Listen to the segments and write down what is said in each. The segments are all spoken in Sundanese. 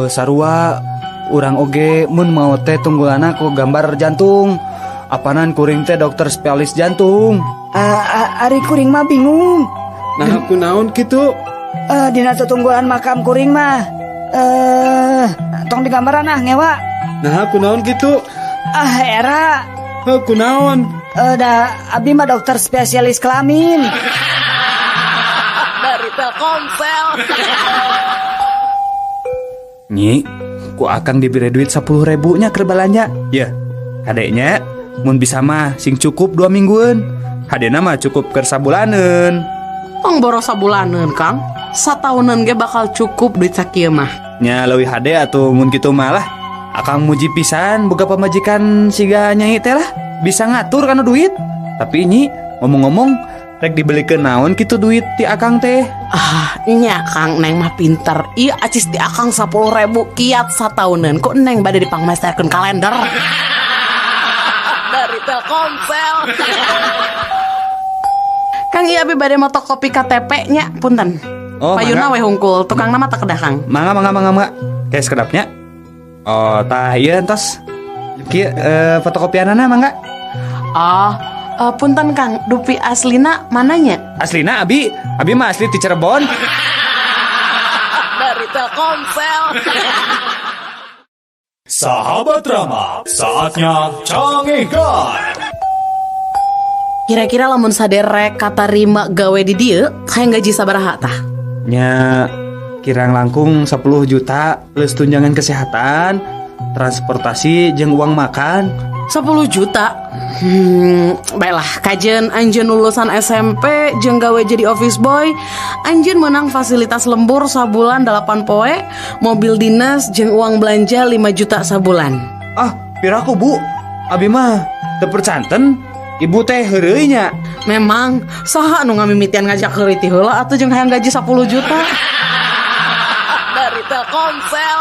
Sarua urang oge mun maot teh tunggulanna ku gambar jantung. Apanan kuring teh dokter spesialis jantung. Ah, ari kuring mah bingung. Nah, aku naon kitu? Eh, dina tutunggulan makam kuring mah. Eh, tong digambaran ah, ngewa. Nah, aku naon kitu? Ah, era. Heuh, kunaon? Eh, da abdi mah dokter spesialis kelamin. Dari Telkomsel. Nyi, ku akang diberi duit 10 ribu nya keur balanja. Ya, kade nya, mun bisa mah sing cukup 2 mingguan. Hadena mah cukup keur sabulaneun. Tong boros sabulaneun, Kang. Sataunan ge bakal cukup duit sakieu mah. Nya, leuwih hade atuh mun kitu malah. Akang muji pisan boga pamajikan siga Nyai teh lah. Bisa ngatur kana duit. Tapi Nyi, ngomong-ngomong, rek dibelikeun naon kitu duit ti akang teh? Ah, nya Kang, Neng mah pinter. Iya, acis ti akang 10 ribu kiat sataunan. Ku Neng bade dipangmeserkeun kalender. Dari Telkomsel. Kang, iya, abi bade motokopi KTP nya, punten. Oh, Payuna mangga. We hungkul, tukang nama tak kedah, Kang. Mangga, mangga, mangga, mangga. Kayak sekedap nya. Oh, tah ieu entos. Kieu fotokopianana, mangga. Oh, punten Kang, dupi aslina mananya? Aslina abi mah asli ti Cirebon. Dari Telkomsel. Sahabat Rama, saatnya Cangegan. Kira-kira lamun saderek katarima gawe di dieu, hayang gaji sabaraha tah? Nya, kirang langkung 10 juta plus tunjangan kesehatan, transportasi jeung uang makan. 10 juta. Baiklah, kajen anjeun lulusan SMP jeung gawe jadi office boy, anjeun menang fasilitas lembur sabulan 8 poe, mobil dinas jeung uang belanja 5 juta sabulan. Ah, piraku, Bu. Abi mah teu percanten. Ibu teh heureuy nya. Memang saha nu ngamimitian ngajak heureuy ti heula atuh jeung hayang gaji 10 juta. Dari Telkomsel.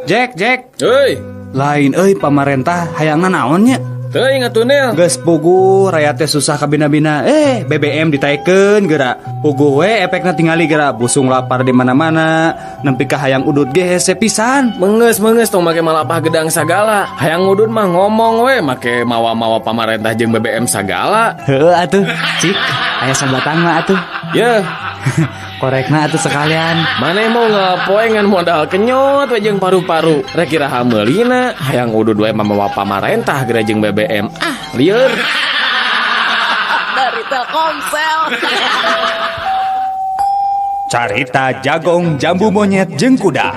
Jack, Jack. Hei, Lain euy, pamarentah hayangna naon nya? Teuing atuh, Nel. Geus puguh rakyat teh susah kabina-bina. Eh, BBM ditaekeun geura. Puguh we efekna tingali geura busung lapar di mana-mana. Nempi ka hayang udud ge hese pisan. Menges, menges, tong make malapah gedang sagala. Hayang ngudud mah ngomong we, make mawa-mawa pamarentah jeung BBM sagala. Heueuh atuh, cik. Aya sabatang mah atuh. Yeuh, Korekna atuh sekalian. Maneh mau ngapoe ngan modal kenyot we jeung paru-paru. Rek iraha meulina, hayang udud we mamawa pamarentah geura jeung BBM. Ah, lieur. Dari Telkomsel. Carita jagong, jambu monyet jeung kuda.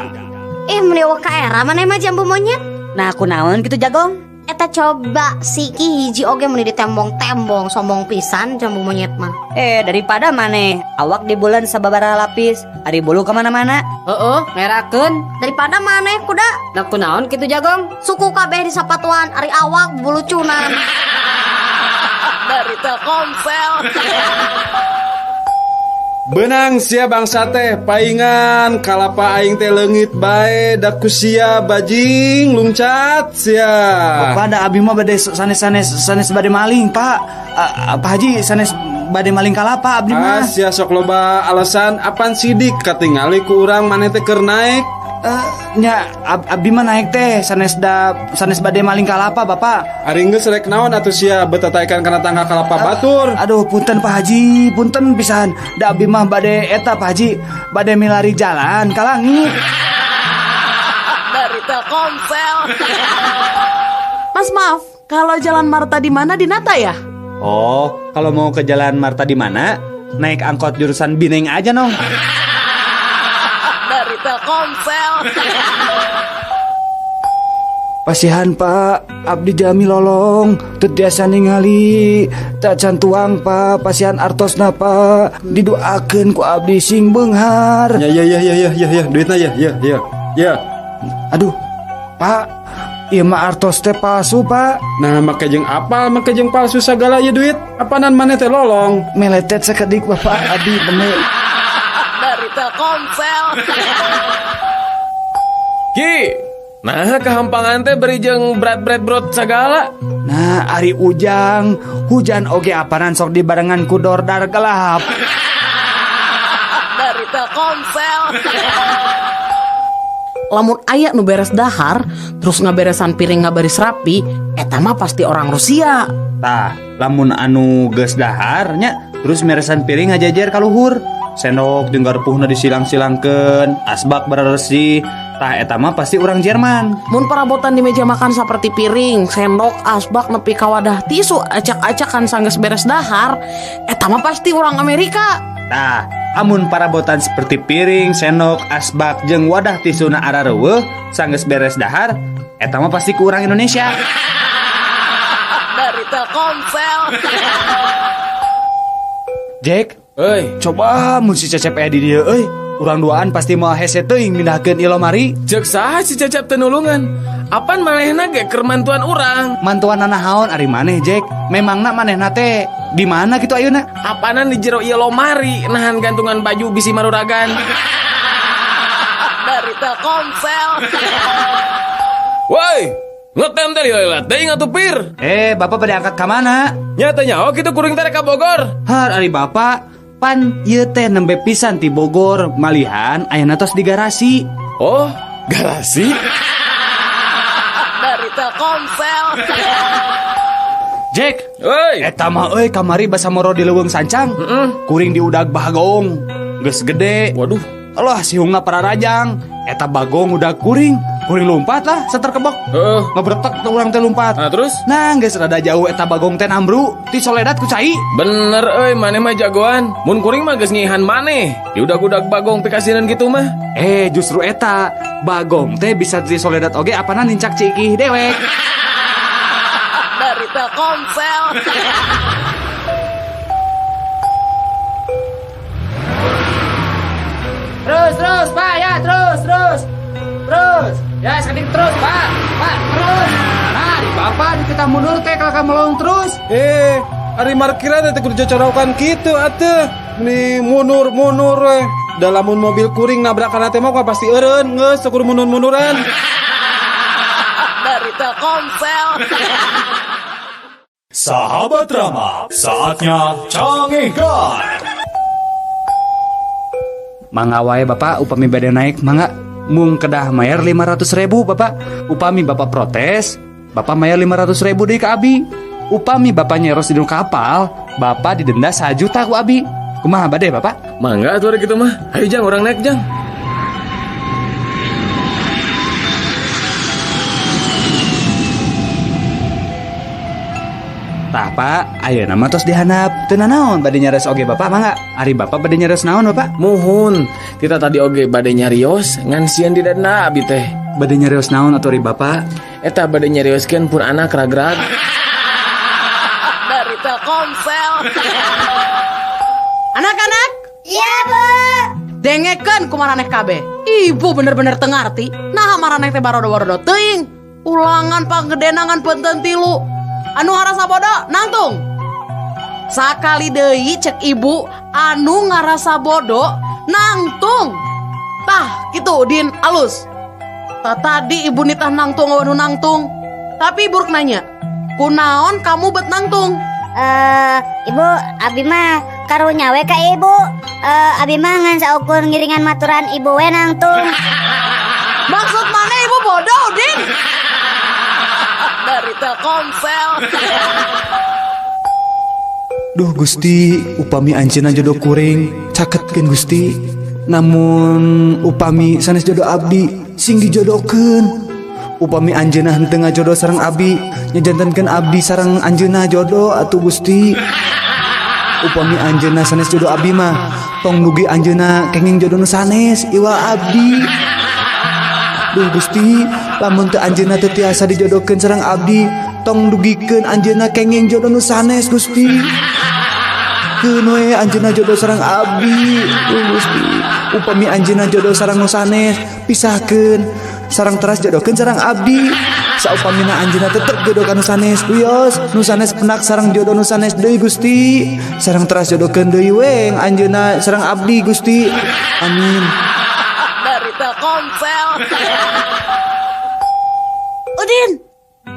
Eh, meni ka era maneh mah, jambu monyet. Nah, aku naon gitu, jagong? Eta coba siki hiji oge meni ditembong-tembong, sombong pisan jambu monyet mah. Eh, daripada maneh awak di bulan sababaraha lapis, ari bulu kemana-mana. Heeh, ngerakeun. Daripada maneh, kuda. Nah, kunaon kitu, jagong? Suku kabeh di sapatuan, ari awak bulucunan. Dari Telkomsel. Benang sia bangsa teh paingan kalapa aing teh leungit bae da ku sia, bajing lungcat sia. Bapak, da abi mah bade sanes sanes sanes bade maling, Pak. Ah, Pak Haji, sanes bade maling kalapa abdi Ah, mah. sia sok loba alasan, apan sidik katingali ku urang maneh teh keur naek. Eh, nya abdi mah naik teh sanes da sanes bade maling kalapa, Bapak. Ari geus rek naon atuh sia betataikan kana tangga kalapa batur? Aduh, punten Pak Haji, punten pisan. Da abdi mah bade eta, Pak Haji, bade milari jalan ka langit. Dari Telkomsel. Mas, maaf, kalau Jalan Marta di mana di Nata ya? Oh, kalau mau ke Jalan Marta di mana? Naik angkot jurusan Bineng aja, Nong. Dari Telkomsel. Pasihan, Pak, abdi jalmi lolong, teu tiasa ningali, tacan tuang, Pak, pasihan artosna, Pak, didoakeun ku abdi sing beunghar. Ya ya ya ya ya ya ya, duitna ya ya ya. Ya. Aduh, Pak, ieu mah artos teh palsu, Pak. Nah, make jeung apal, make jeung palsu sagala ieu duit. Apanan maneh teh lolong? Meletet sakedik, Bapak, abdi bener. Dari Telkomsel. Ki, nah kehampangan teh beri jeung berat-berat brot sagala. Nah, ari ujang, hujan oge apanan sok dibarengan ku dordar gelap. Dari Telkomsel. Lamun aya nu beres dahar, terus ngaberesan piring ngabaris rapi, eta mah pasti orang Rusia. Tah, lamun anu geus dahar nya terus meresan piring ngajajer ka luhur. Sendok jeung garpuhna disilang-silangkeun, asbak beresih. Tah eta mah pasti urang Jerman. Mun perabotan di meja makan seperti piring, sendok, asbak nepi ka wadah tisu acak-acakan sanggeus beres dahar, eta mah pasti orang Amerika. Tah, amun parabotan seperti piring, sendok, asbak jeung wadah tisuna arareuweuh sanggeus beres dahar, eta mah pasti ku urang Indonesia. Dari Telkomsel. Jack, Euy, coba mun si Cecep aya di dieu euy. Urang duaan pasti moal hese teuing mindahkeun ieu lomari. Cek saha si Cecep teu nulungan? Apan manehna ge keur mantuan urang? Mantuan nanahaon ari maneh, Jack? Memangna manehna teh di mana kitu ayeuna? Apanan di jero ieu lomari nahan gantungan baju bisi maruragan. Dari Telkomsel. Woi, ngetem teh lila teuing atuh pir. Bapak pada angkat ka mana? Nya teh nyaho kitu kuring teh rek ka Bogor. Har ari bapak pan ieu teh nembe pisan ti Bogor, malihan ayeuna tos di garasi. Oh, garasi? Dari Telkomsel. Jack, Woi, eta mah euy kamari basa moro di leuweung sancang. Kuring diudag bagong. Geus gede. Waduh, Allah sihungna pararajang. Eta bagong udah kuring. Kuring lompat lah saterkebok. Heeh. Ngebretek teh urang teh lompat. Nah, terus? Nah, geus rada jauh eta bagong teh nambru ti soledat ku cai. Bener euy, maneh mah jagoan. Mun kuring mah geus ngihan maneh. Diudag-udag bagong pikasinan gitu mah. Justru eta bagong teh bisa di soledat oge apana nincak cikih dewek. Dari Telkomsel. Terus, terus, Pak, ya, terus, terus. Terus. Ya, sekedik terus, Pak. Pak, terus. Nah, di Bapak di kita mundur teh kalau kamu melong terus. Ari markiran teh kudu cocorokan kitu atuh. Nih mundur-mundur we. Da lamun mobil kuring nabrakan teh mah pasti eureun geus kudu mundur-munduran. Dari Telkomsel. Sahabat Rama, saatnya Cangehgar. Mangga wae Bapak upami bade naik mangga mung kedah mayar 500.000 Bapak. Upami Bapak protes, Bapak mayar 500.000 deui ka abi. Upami Bapak nyeros di kapal, Bapak didenda 1 juta ku abi. Kumaha bade Bapak? Mangga atuh kitu mah. Ayo jang urang naik jang. Tah Pak, ayeuna mah tos dihandap. Teu nanaon bade nyares oge Bapak mangga. Ari Bapak bade nyares naon Bapak? Muhun, tita tadi oge bade nyarios ngan sieun didenda abi teh. Bade nyarios naon atuh ari Bapak? Eta bade nyarioskeun pun anak ragrag. Dari Telkomsel. Anak-anak, Iya, Bu. dengekeun ku maraneh kabeh. Ibu bener-bener teu ngarti. Naha maraneh teh barodo-barodo teuing. Ulangan panggedena ngan penten tilu. Anu ngarasa bodoh nangtung. Sakali deui cek ibu anu ngarasa bodoh nangtung. Tah kitu Din alus. Tah tadi ibu nitah nangtung anu nangtung. Tapi ibu rek nanya, kunaon kamu bet nangtung? Ibu, abi mah karunya we ka ibu. Abi mah ngan saukur ngiringan maturan ibu we nangtung. Maksud mana ibu bodoh, Din? Dari Telkomsel. Duh Gusti, upami anjeunna jodoh kuring, caketkeun Gusti. Namun upami sanes jodoh abdi, sing dijodohkeun. Upami anjeunna henteu ngajodoh sareng abdi, nyajantenkeun abdi sareng anjeunna jodoh atuh Gusti. Upami anjeunna sanes jodoh abdi mah, tong dugi anjeunna kenging jodoh nu sanes iwal abdi. Duh Gusti, lamun teu anjeunna teu tiasa dijodohkeun sareng abdi, tong dugikeun anjeunna kenging jodoh nu sanes Gusti. Keun we anjeunna jodoh sareng abdi. Duh Gusti, upami anjeunna jodoh sareng nu sanes, pisahkeun sareng teras jodohkeun sareng abdi. Saupamina anjeunna tetep jodoh ka nu sanes, wios nu sanes penak sareng jodoh nu sanes deui Gusti. Sareng teras jodohkeun deui we anjeunna sareng abdi Gusti. Amin. Dari Telkomsel. Udin,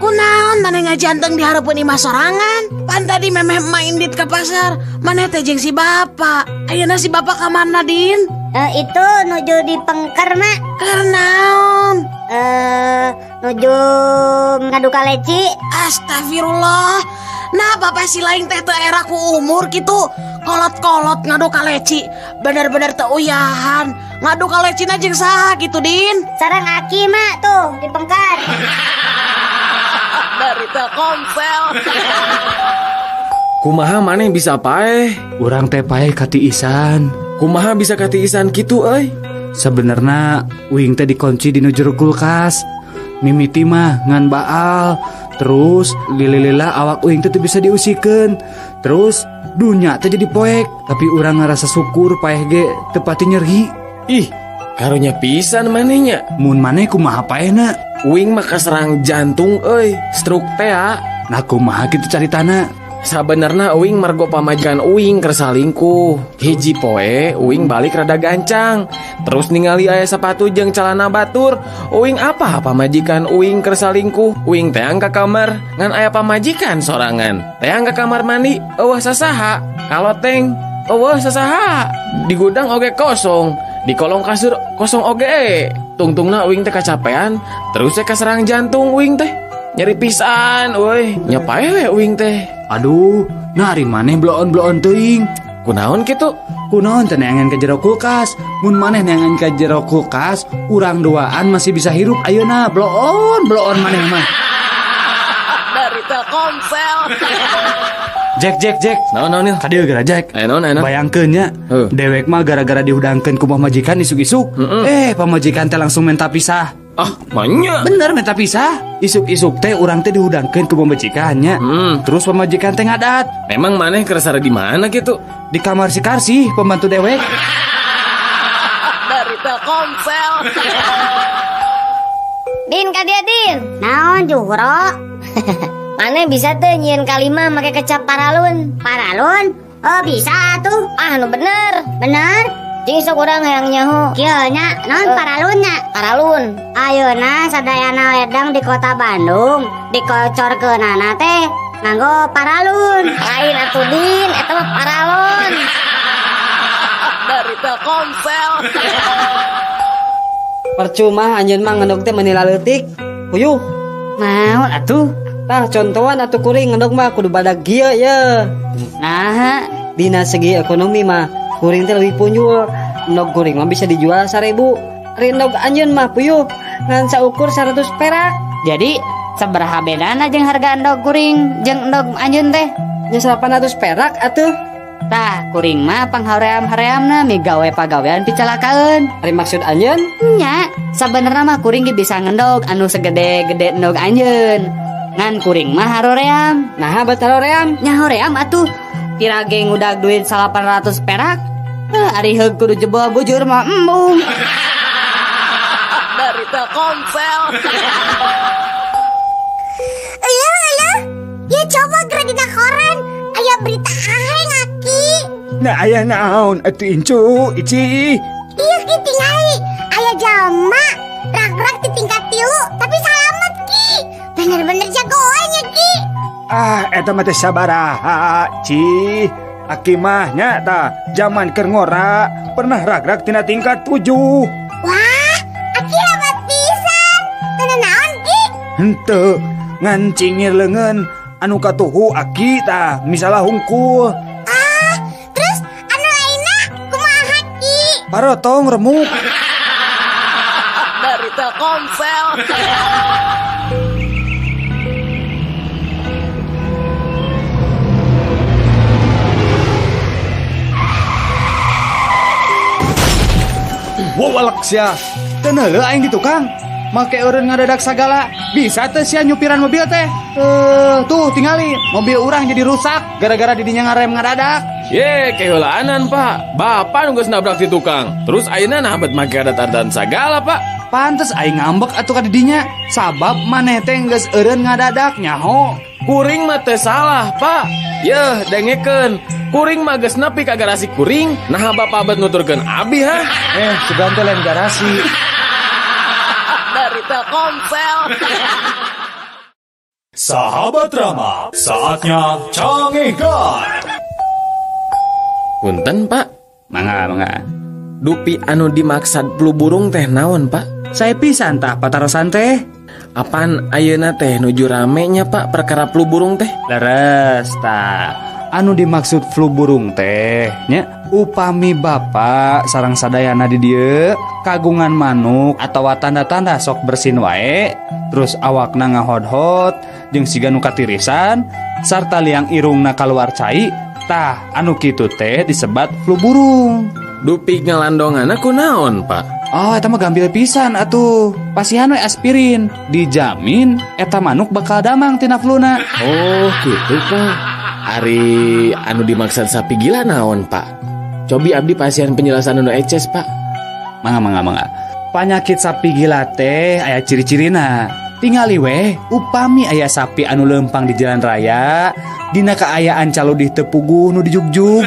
kunaon maneh ngajanteng di hareupeun imah sorangan? Pan tadi memeh emak indit ke pasar, maneh teh jeung si bapak. Ayeuna si bapak ka mana, Din? Itu nuju di pengker, Mak. Keur naon? Nuju ngadu kaleci. Astagfirullah. Nah, bapak si lain teh teu era ku umur gitu. Kolot-kolot ngadu kaleci. Bener-bener teu uyahan. Ngadu kalecina jeung saha gitu, Din? Sareng aki mak tuh di pengkar. Dari Telkomsel. Kumaha maneh bisa paeh? Urang teh paeh katiisan. Kumaha bisa katiisan kitu euy? Sebenarnya uing teh dikunci di jero kulkas. Mimiti mah ngan baal. Terus lila-lila awak uing teh teu bisa diusikeun. Terus dunya teh jadi poek. Tapi urang ngerasa syukur paeh ge teu pati nyeri. Ih, karunya pisan manehnya. Mun maneh kumaha paehna? Uing mah kaserang jantung euy, stroke teh ah. Nah kumaha kitu caritana? Sabenerna uing margo pamajikan uing keur salingkuh. Hiji poe uing balik rada gancang. Terus ningali aya sepatu jeung celana batur. Uing apa pamajikan uing keur salingkuh? Uing teang ka kamar ngan aya pamajikan sorangan. Teang ka kamar mandi euweuh sasaha. Kaloteng euweuh sasaha. Di gudang oge kosong. Di kolong kasur kosong oge. Tungtungna uing teh kacapean, terus teh kaserang jantung uing teh. Nyeri pisan euy, nya paeh we uing teh. Aduh, nah ari maneh bloon-bloon teuing. Kunaon kitu? Kunaon teh neangan ke jero kulkas? Mun maneh neangan ke jero kulkas, urang duaan masih bisa hirup ayeuna. Bloon, bloon maneh mah. Dari Telkomsel. Jack, Jack, Jack. Naon naon Nil? Ka dieu geura Jack. Aya naon aya naon? Bayangkeun nya, Heuh. dewek mah gara-gara dihudangkeun ku pamajikan isuk-isuk. Pamajikan teh langsung minta pisah. Ah, manya. Bener minta pisah. Isuk-isuk teh urang teh dihudangkeun ku pamajikannya. Terus pamajikan teh ngadat. Emang maneh keur sare di mana kitu? Di kamar si Karsi, pembantu dewek. Dari Telkomsel. Din ka dieu Din. Naon Juhro? Maneh bisa teu nyieun kalima make kecap paralun? Paralun? Oh bisa tuh. Ah nu bener. Bener? Cing sok urang hayang nyaho. Kieu nya, naon paralun nya? Paralun. Ayeuna sadayana ledang di kota Bandung dikocorkeunana teh nganggo paralun. Lain atuh Din, eta mah paralon. Dari Telkomsel. Percuma anjeun mah ngendog teh meuni laleutik. Puyuh. Naon atuh? Tah contohan atuh kuring ngendog mah kudu badag kieu ye. Nah, Dina segi ekonomi mah kuring teh leuwih punjul. Endog kuring mah bisa dijual 1000. Ari endog anjeun mah puyuh ngan saukur 100 perak. Jadi sabaraha bedana jeung harga endog kuring jeung endog anjeun teh? Nya 800 perak atuh. Tah, kuring mah panghaream-hareamna migawe pagawean picalakaeun. Ari maksud anjeun? Nya, sabenerna mah kuring ge bisa ngendog anu segede-gede endog anjeun. Ngan kuring mah haroream. Naha bet haroream? Nya hoream atuh. Pira ge ngudag duit 800 perak. Ari heug kudu jebol bujur mah embung. Dari Telkomsel. Iya, iya. Ya coba geura dina koran. Aya berita aheng aki. Nah aya naon atuh incu, ici. Iya ki tingali. Aya jalma rag-rag di tingkat 3 tapi salamet ki. Bener-bener jagoannya ki. Ah, eta mah teh sabaraha, Ci. Aki mah nya tah zaman keur ngora pernah rag-rag tina tingkat 7. Wah, aki hebat pisan. Teu naon ki? Henteu, ngan cingir leungeun anu katuhu aki tah misalah hungkul. Ah, terus anu lainna kumaha ki? Parotong remuk. Dari Telkomsel. Wawalak sia. Teu neuleuh aing di tukang. Make eureun ngadadak sagala. Bisa teh sia nyupiran mobil teh. Tuh tingali mobil urang jadi rusak gara-gara didinya ngarem ngadadak. Ye, keheulaanan, Pak. Bapak nu geus nabrak si tukang. Terus ayeuna nah bet make adat-adatan sagala, Pak. Pantes aing ngambek atuh ka didinya. Sabab maneh teh geus eureun ngadadak nyaho. Kuring mah teu salah, Pak. Yeuh, dengekeun. Kuring mah geus nepi ka garasi kuring, naha bapak bet nuturkeun abi ha? Sugan teh lain garasi. Dari Telkomsel. Sahabat Rama, saatnya Cangehgar. Punten, Pak. Mangga, mangga. Dupi anu dimaksad flu burung teh naon, Pak? Sae pisan tah patarosan teh. Apan ayeuna teh nuju rame nya, Pak, perkara flu burung teh? Leres tah. Anu dimaksud flu burung teh nya, upami bapak sareng sadayana di dieu kagungan manuk atau tanda-tanda sok bersin wae, terus awakna ngahodhot jeung siga nu katirisan sarta liang irungna kaluar cai, tah anu kitu teh disebat flu burung. Dupi ngalandonganna kunaon, Pak? Oh, eta mah gampil pisan atuh. Pasihan we aspirin, dijamin eta manuk bakal damang tina fluna. Oh, gitu, Pak. Ari anu dimaksud sapi gila naon, Pak? Cobi abdi pasihan penjelasan anu eces, Pak. Mangga, mangga, mangga. Panyakit sapi gila teh aya ciri-cirina. Tingali weh, upami aya sapi anu lempang di jalan raya, dina kaayaan caludih teu puguh nu dijugjug.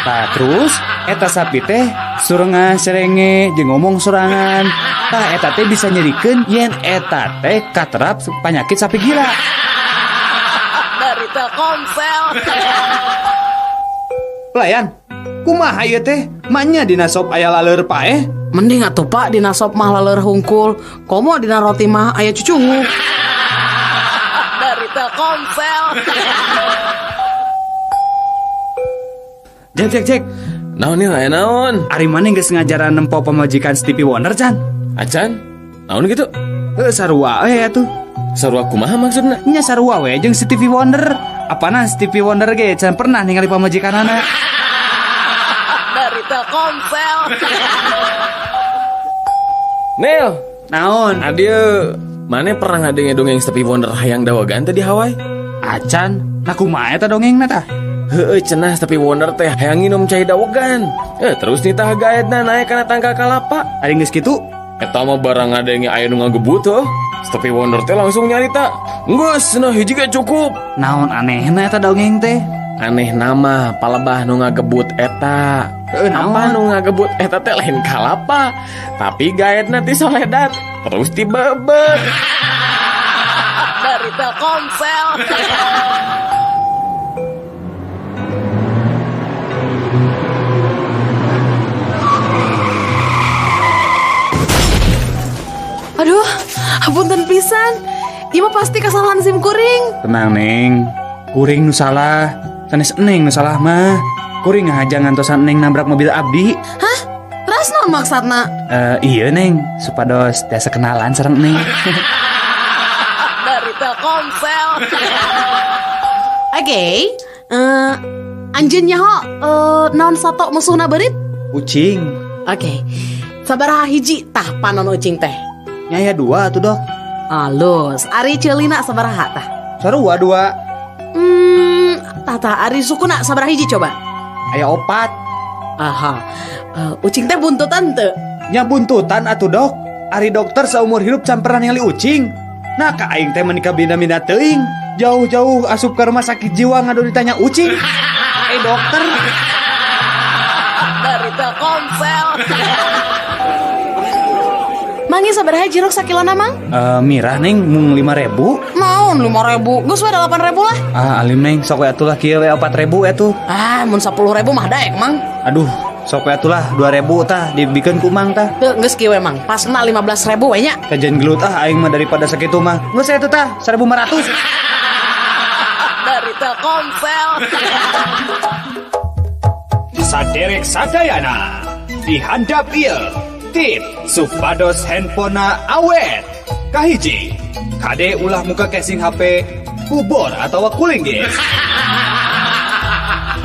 Tah terus eta sapi teh surengan serenge jeung ngomong sorangan. Tah eta teh bisa nyerikeun yen eta teh katerap penyakit sapi gila. Dari Telkomsel. Pelayan, kumaha ieu teh? Manya dina sop aya laleur paeh? Mending atuh, Pak, dina sop mah laleur hungkul. Komo dina roti mah aya cucunguk. Dari Telkomsel. Jek, jek, jek. Naon nih, aya naon? Ari maneh geus ngajaran nempo pamajikan Stevie Wonder can? Acan? Naon gitu? Heuh, sarua we atuh. Sarua kumaha maksudna? Nya sarua we jeung Stevie Wonder. Apana Stevie Wonder ge can pernah ningali pamajikanana. Dari Telkomsel. Nel, Naon? Adieu. Maneh pernah ngadenge dongeng Stevie Wonder hayang dawegan teh di Hawaii? Acan, nah kumaha eta dongengna tah? Heueuh, cenah Stevie Wonder teh hayang nginum cai dawegan. Terus nitah gaetna naik kana tangkal kalapa. Ari geus kitu? Eta mah barang ngadenge aya nu ngagebut heuh. Stevie Wonder teh langsung nyarita, "Geus, cenah hiji ge cukup." Naon anehna eta dongeng teh? Aneh nama palebah nu ngagebut eta. Heueuh, naon? Apa nu ngagebut eta teh lain kalapa, tapi gaetna ti soledat terus tibebet. Dari Telkomsel. Aduh, hapunten pisan. Ieu mah pasti kesalahan SIM kuring. Tenang, Neng. Kuring nu salah. Sanes Neng nu salah mah. Kuring ngahaja ngantosan Neng nabrak mobil abdi. Hah? Terus naon maksudna? Iya, Neng, supados tiasa kenalan sareng Neng. Dari Telkomsel. Oke, anjeun nyaho naon sato musuhna beurit? Ucing. Oke. Sabaraha hiji tah panon ucing teh? Nya aya 2 atuh, Dok. Alus, ari ceulina sabaraha tah? Sarua 2. Tah tah ari sukuna sabaraha hiji coba? Aya 4. Aha. Ucing teh buntutan teu? Nya buntutan atuh, Dok. Ari dokter saumur hidup can pernah ningali ucing. Nah, ka aing teh menikah bina-bina teuing. Jauh-jauh asup ke rumah sakit jiwa ngadu ditanya ucing. Dokter. Dari Telkomsel. Mangi sabaraha jeruk sakilona, Mang? Mirah, Neng, mung 5.000. Naon 5.000? Geus we 8.000 lah. Ah, alim Neng, sok we atuh lah kieu we 4.000 atuh. Ah, mun 10.000 mah daek, Mang. Aduh, sok we atuh lah 2.000 tah dibikeun ku Mang tah. Teu geus kieu we, Mang. Pasna 15.000 we nya. Kajian gelut ah aing mah daripada sakitu mah. Geus atuh tah 1.500. Dari Telkomsel. Saderek sadayana dihandap ieu. Tip supados handphonena awet. Kahiji, kade ulah muka casing HP kubor atau kuling guys.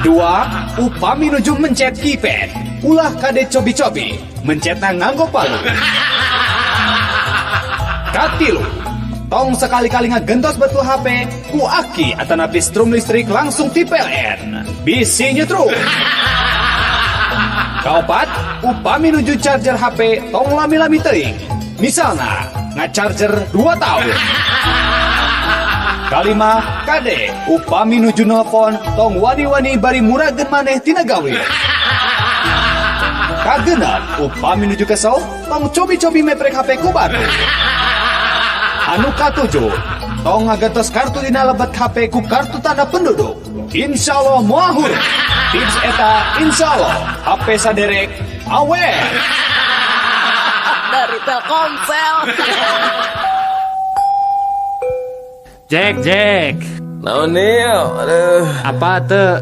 2, upami nuju mencet keypad, ulah kade cobi-cobi mencetna nganggo palu. Katilu, tong sekali-kali ngagentos betul HP ku aki atanapi strum listrik langsung ti PLN. Bisi nyetrum. Kaopat, upami nuju charger HP tong lami-lami teuing. Misalna ngacharger 2 tahun. Kalima, kade upami nuju nelpon tong wani-wani bari murageun maneh tina gawe. Kagenep, upami nuju kesel tong cobi-cobi meprek HP ku batu. Anu katujuh, tong ngagentos kartu dina lebet HP ku kartu tanda penduduk. Insya Allah moal hurung. Tips eta insya Allah HP saderek awet. Dari Dari Telkomsel. Jack, Jack. Naon nih? Aduh. Apa tuh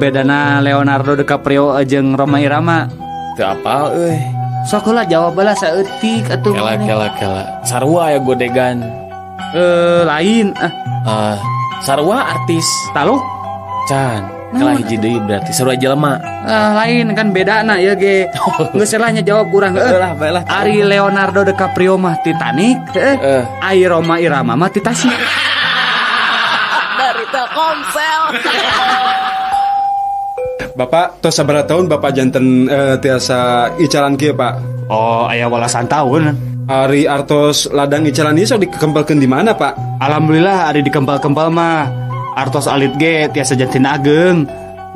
bedana Leonardo DiCaprio jeung Rhoma Irama? Teu apal euy. Sok lah jawab lah saeutik atuh. Kela kela kela. Sarua ya godegan. Lain ah. Sarua artis. Taluk? Can. Kalah hiji deui berarti sarua jelema. Lain kan bedana ya ge. Geus lah nya jawab kurang heuh. Lah, bae lah. Ari Leonardo DiCaprio mah Titanic, heuh. Ari Rhoma Irama mah Titasik. Dari Telkomsel. Bapak tos sabaraha tahun Bapak janten tiasa icalan kieu, Pak? Oh, aya walasan tahun. Ari artos ladang icalan ieu sok dikempelkeun di mana, Pak? Alhamdulillah ari dikempal-kempal mah artos alit ge tiasa janten ageng.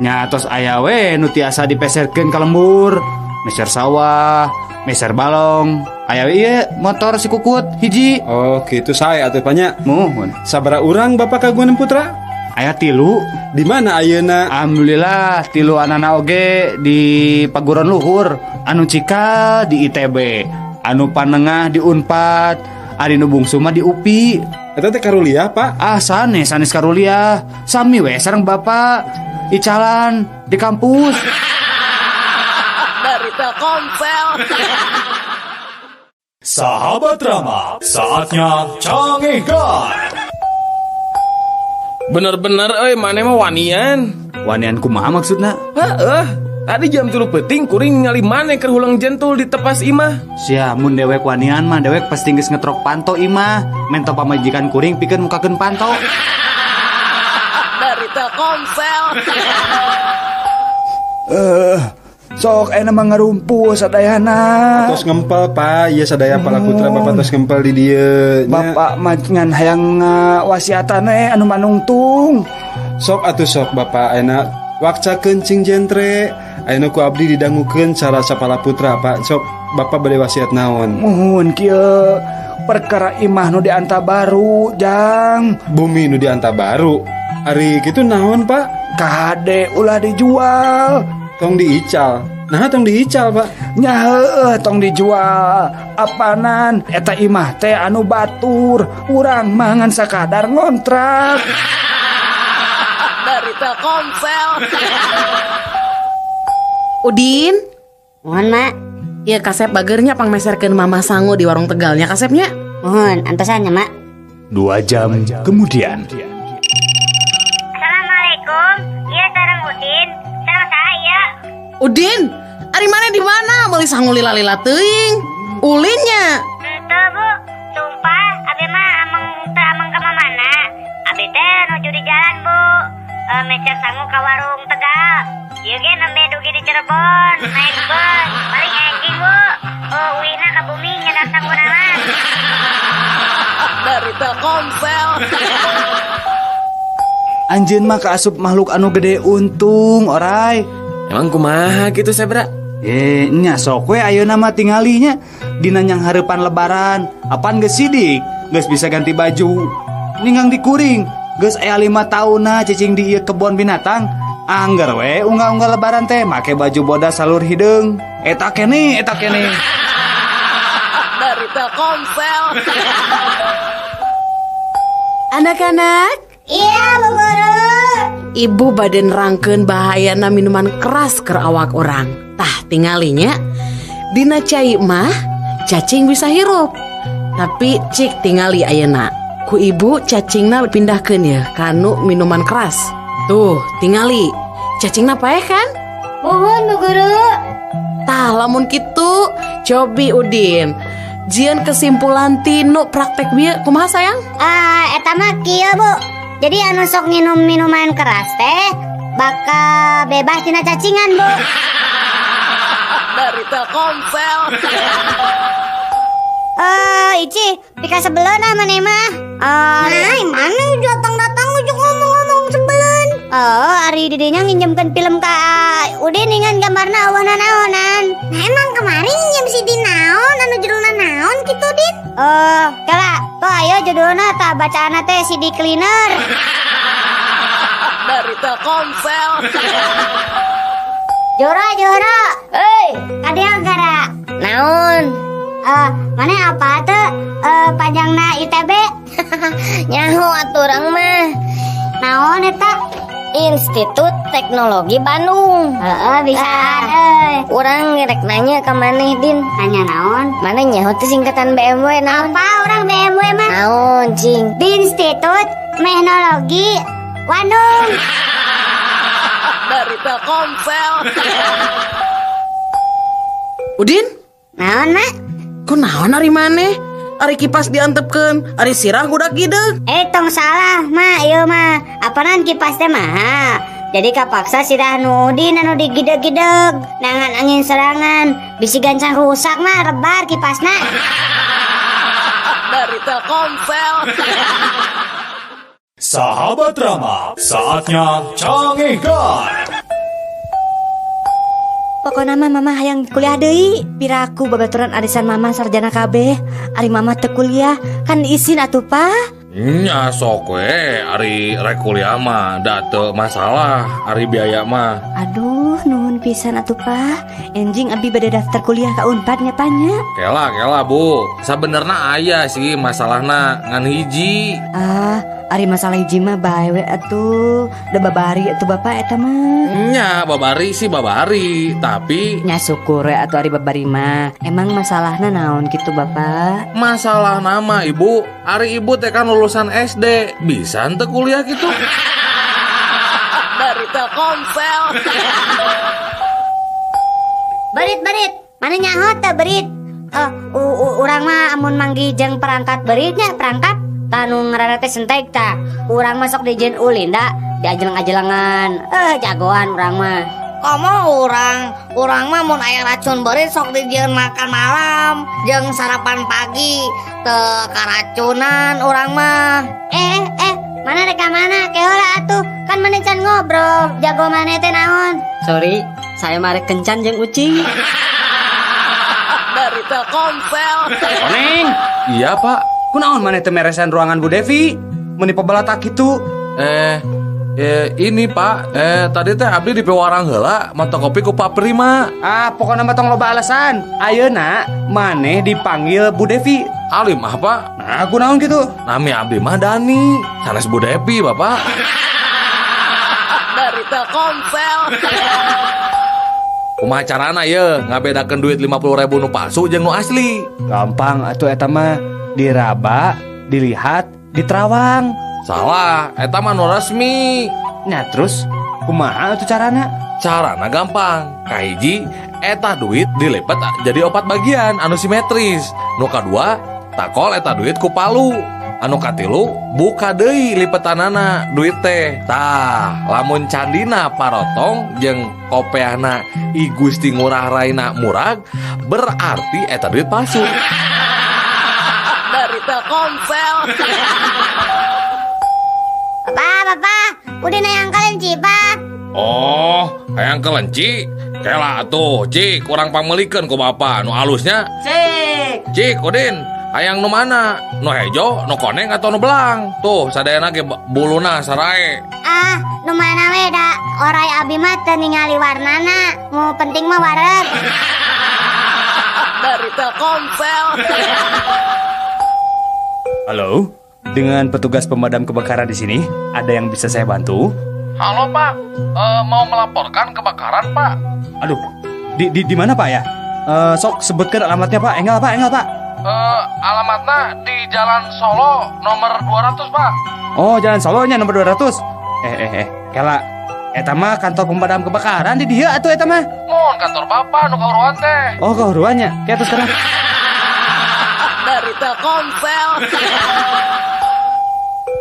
Nya tos aya we nu tiasa dipeserkeun ka lembur, meser sawah, meser balong. Aya we ieu motor si kukut hiji. Oh, gitu saya atuh banyak. Muhun. Sabaraha urang Bapak kagungan putra? Aya 3. Di mana ayeuna? Alhamdulillah 3 anana oge di paguron luhur, anu cikal di ITB, anu panengah di Unpad, ari nu bungsu mah di UPI. Eta teh karuliah, Pak? Ah, sanes, sanes karuliah. Sami we sareng Bapak icalan di kampus. Dari Telkomsel. Sahabat Rama, saatnya canggihkan. Bener-bener euy maneh mah wanian. Wanian kumaha maksudna? Heeh. Tadi jam 3 peuting kuring ningali maneh keur hulang jentul di tepas imah. Sia mun dewek wanian mah dewek pasti geus ngetrok panto imah. Mento pamajikan kuring pikeun mukakeun panto. Dari Telkomsel. Sok ayeuna mah ngarumpul sadayana. Tos ngempel, Pak. Ieu sadaya pala putra Bapak tos ngempel di dieu. Nya. Bapak mah ngan hayang wasiatan anu manungtung. Sok atuh sok Bapak ayeuna wakcakeun cing jentre. Ayeuna ku abdi didangukeun cara sapala putra, Pak. Sok Bapak bade wasiat naon? Muhun kieu perkara imah nu dianta baru, Jang. Bumi nu dianta baru. Ari kitu naon, Pak? Kade ulah dijual. Tong diical. Nah, tong diical, Pak. Nya heueuh tong dijual. Apanan eta imah teh anu batur, urang mah ngan sakadar ngontrak. Dari Telkomsel. Udin, Mohon mak. Iya kasep bagernya pangmeserkeun mama sangu di warung Tegalnya kasepnya. Mohon antosan ya mak. 2 jam kemudian. Assalamualaikum. Iya sareng Udin. Sareng saya. Udin, ari mana di mana? Meuli sangu lila-lila teuing. Ulinnya. Henteu bu, sumpah abi mah ameng teu ameng ka mana. Abi teh nuju di jalan bu. Meser sangu ka warung Tegal. Ieu ge nembe dugi di Cirebon, naik bus, paling enjing bu. Oh, uihna ka bumi nyedak sanguna mah. Dari Telkomsel. Anjeun mah kaasup makhluk anu gede untung, orai. Emang kumaha gitu Sebra? Nya sok we ayeuna mah tingalinya dina nyang hareupan lebaran. Apan geus sidik, geus bisa ganti baju. Ninggang dikuring, geus aya 5 taunna cicing di ieu kebon binatang. Angger we unggal-unggal lebaran teh make baju bodas salur hideung. Eta kene, eta kene. Dari Telkomsel. Anak-anak, Iya Bu Guru. Ibu baden rangkeun bahayana minuman keras keur awak orang. Tah tingalinya dina cai mah cacing bisa hirup. Tapi cik tingali ayeuna. Ku ibu cacingna pindahkeun ya kanu minuman keras. Tuh tingali cacingna paeh kan? Mohon Bu Guru. Tah lamun kitu cobi Udin. Jian kesimpulan tinu praktek bieu kumaha sayang? Eta mah kieu Bu. Jadi anu sok nginum minuman keras teh bakal bebas tina cacingan Bu. Dari Telkomsel. Ici, pika sebelun ah maneh mah. Nah, mana datang-datang ujuk ngomong-ngomong sebelun. Oh, ari didinya nginjemkeun film ka Udin dengan gambarna eueuh nanaonan. Nah, emang kemarin nginjem si Din naon anu judulna naon kitu Din? Oh, kala, tuh ayo judulna tah bacaanna teh CD Cleaner. Dari Telkomsel. Jora, Jora. Hei, kadang gara. Naon? Eh, maneh apal teu panjangna ITB? Nyaho atuh urang mah. Naon eta? Institut Teknologi Bandung. Heeh, bisaan euy. Urang rek nanya ka maneh, Din. Nanya naon? Maneh nyaho teu singkatan BMW naon? Apa urang BMW mah? Naon, cing? Institut Teknologi Bandung. Dari Telkomsel. Udin, Naon, Mak? Kunaon ari maneh? Ari kipas diantepkeun, ari sirah gudak gideg. Eh, tong salah, Mak, ieu mah. Apanan kipas teh mahal. Jadi kapaksa sirah nu Udin anu digideg-gideg. Neangan angin sorangan. Bisi gancang rusak mah rebar kipasna. Dari Telkomsel. Sahabat Rama, saatnya Cangehgar. Pokokna mah Mama hayang kuliah deui. Piraku babaturan arisan Mama sarjana kabeh. Ari Mama teu kuliah, kan isin atuh, Pa. Nya sok we, ari rek kuliah mah da teu masalah, ari biaya mah. Aduh, nuhun pisan atuh, Pa. Enjing abi bade daftar kuliah ka Unpad nya, Pa, nya. Kela kela, Bu. Sabenerna aya sih masalahna ngan hiji. Ah, ari masalah hiji mah bae we atuh. Da babari atuh Bapak eta mah. Nya babari sih babari, tapi Nya syukur we atuh ari babari mah. Emang masalahna naon gitu, Bapak? Masalahna mah, Ibu, ari Ibu teh kan lulusan SD, bisa henteu kuliah gitu? Dari Telkomsel. Berit, berit. Maneh nyaho teu berit? Eh, urang mah amun manggih jeung perangkat beritnya, perangkat tah nu ngaranna teh sentek tah. Urang masuk di jen ulin da, diajeleng-ajelengan. Eh, jagoan urang mah. Komo urang, urang mah mun aya racun beurit sok dijieun makan malam jeung sarapan pagi, teu karacunan urang mah. Eh, eh, maneh rek ka mana? Ke heula atuh. Kan maneh can ngobrol. Jago maneh teh naon? Sorry, saya mah rek kencan jeung ucing. Dari Telkomsel. Koneng, Iya, Pak. Kunaon maneh teu meresan ruangan Bu Devi? Meuni pabalatak kitu. Eh, ini Pak, tadi teh abdi di piwarang heula mata kopi ku Pak Prima. Ah, pokoknya mah tong loba alasan. Ayeuna maneh dipanggil Bu Devi. Alim ah, Pak. Nah, kunaon gitu? Nami abdi mah Dani, sanes Bu Devi, Bapak. Dari Telkomsel. Kumaha carana ye ngabedakeun duit 50.000 nu palsu jeung nu asli? Gampang atuh eta mah, diraba, dilihat, diterawang. Salah, eta mah nu resmi. Nah, terus kumaha atuh carana? Carana gampang. Kahiji, eta duit dilipat jadi opat bagian anu simetris. Nu kadua, takol eta duit ku palu. Anu katilu, buka deui lipetanana duit teh. Tah, lamun candina parotong jeung kopeahna I Gusti Ngurah Raina murag, berarti eta duit palsu. Dari Telkomsel. Bapak, bapak, udah hayang kelenci, Pak. Oh, hayang kelenci? Kela atuh, cik, ku urang pangmeulikeun ku bapak nu alusnya. Cik. Cik, Udin, hayang nu mana? Nu hejo, nu koneng atau nu belang? Tuh, sadayana ge buluna sarae. Ah, nu mana we da orai abi mah teu ningali warnana. Nu penting mah wareg. Dari Telkomsel. Halo, dengan petugas pemadam kebakaran di sini, ada yang bisa saya bantu? Halo, Pak, mau melaporkan kebakaran, Pak. Aduh, di mana, Pak, ya? Sok sebutkan alamatnya, Pak. Enggal, Pak, enggal, Pak. Alamatnya di Jalan Solo nomor 200, Pak. Oh, Jalan Solonya nomor 200. Eh, eh, eh, kela. Eta mah kantor pemadam kebakaran di dieu atuh eta mah. Mun kantor Bapak nu kahuruan teh. Oh, kahuruannya. Kayak terus sekarang. Dari Telkomsel.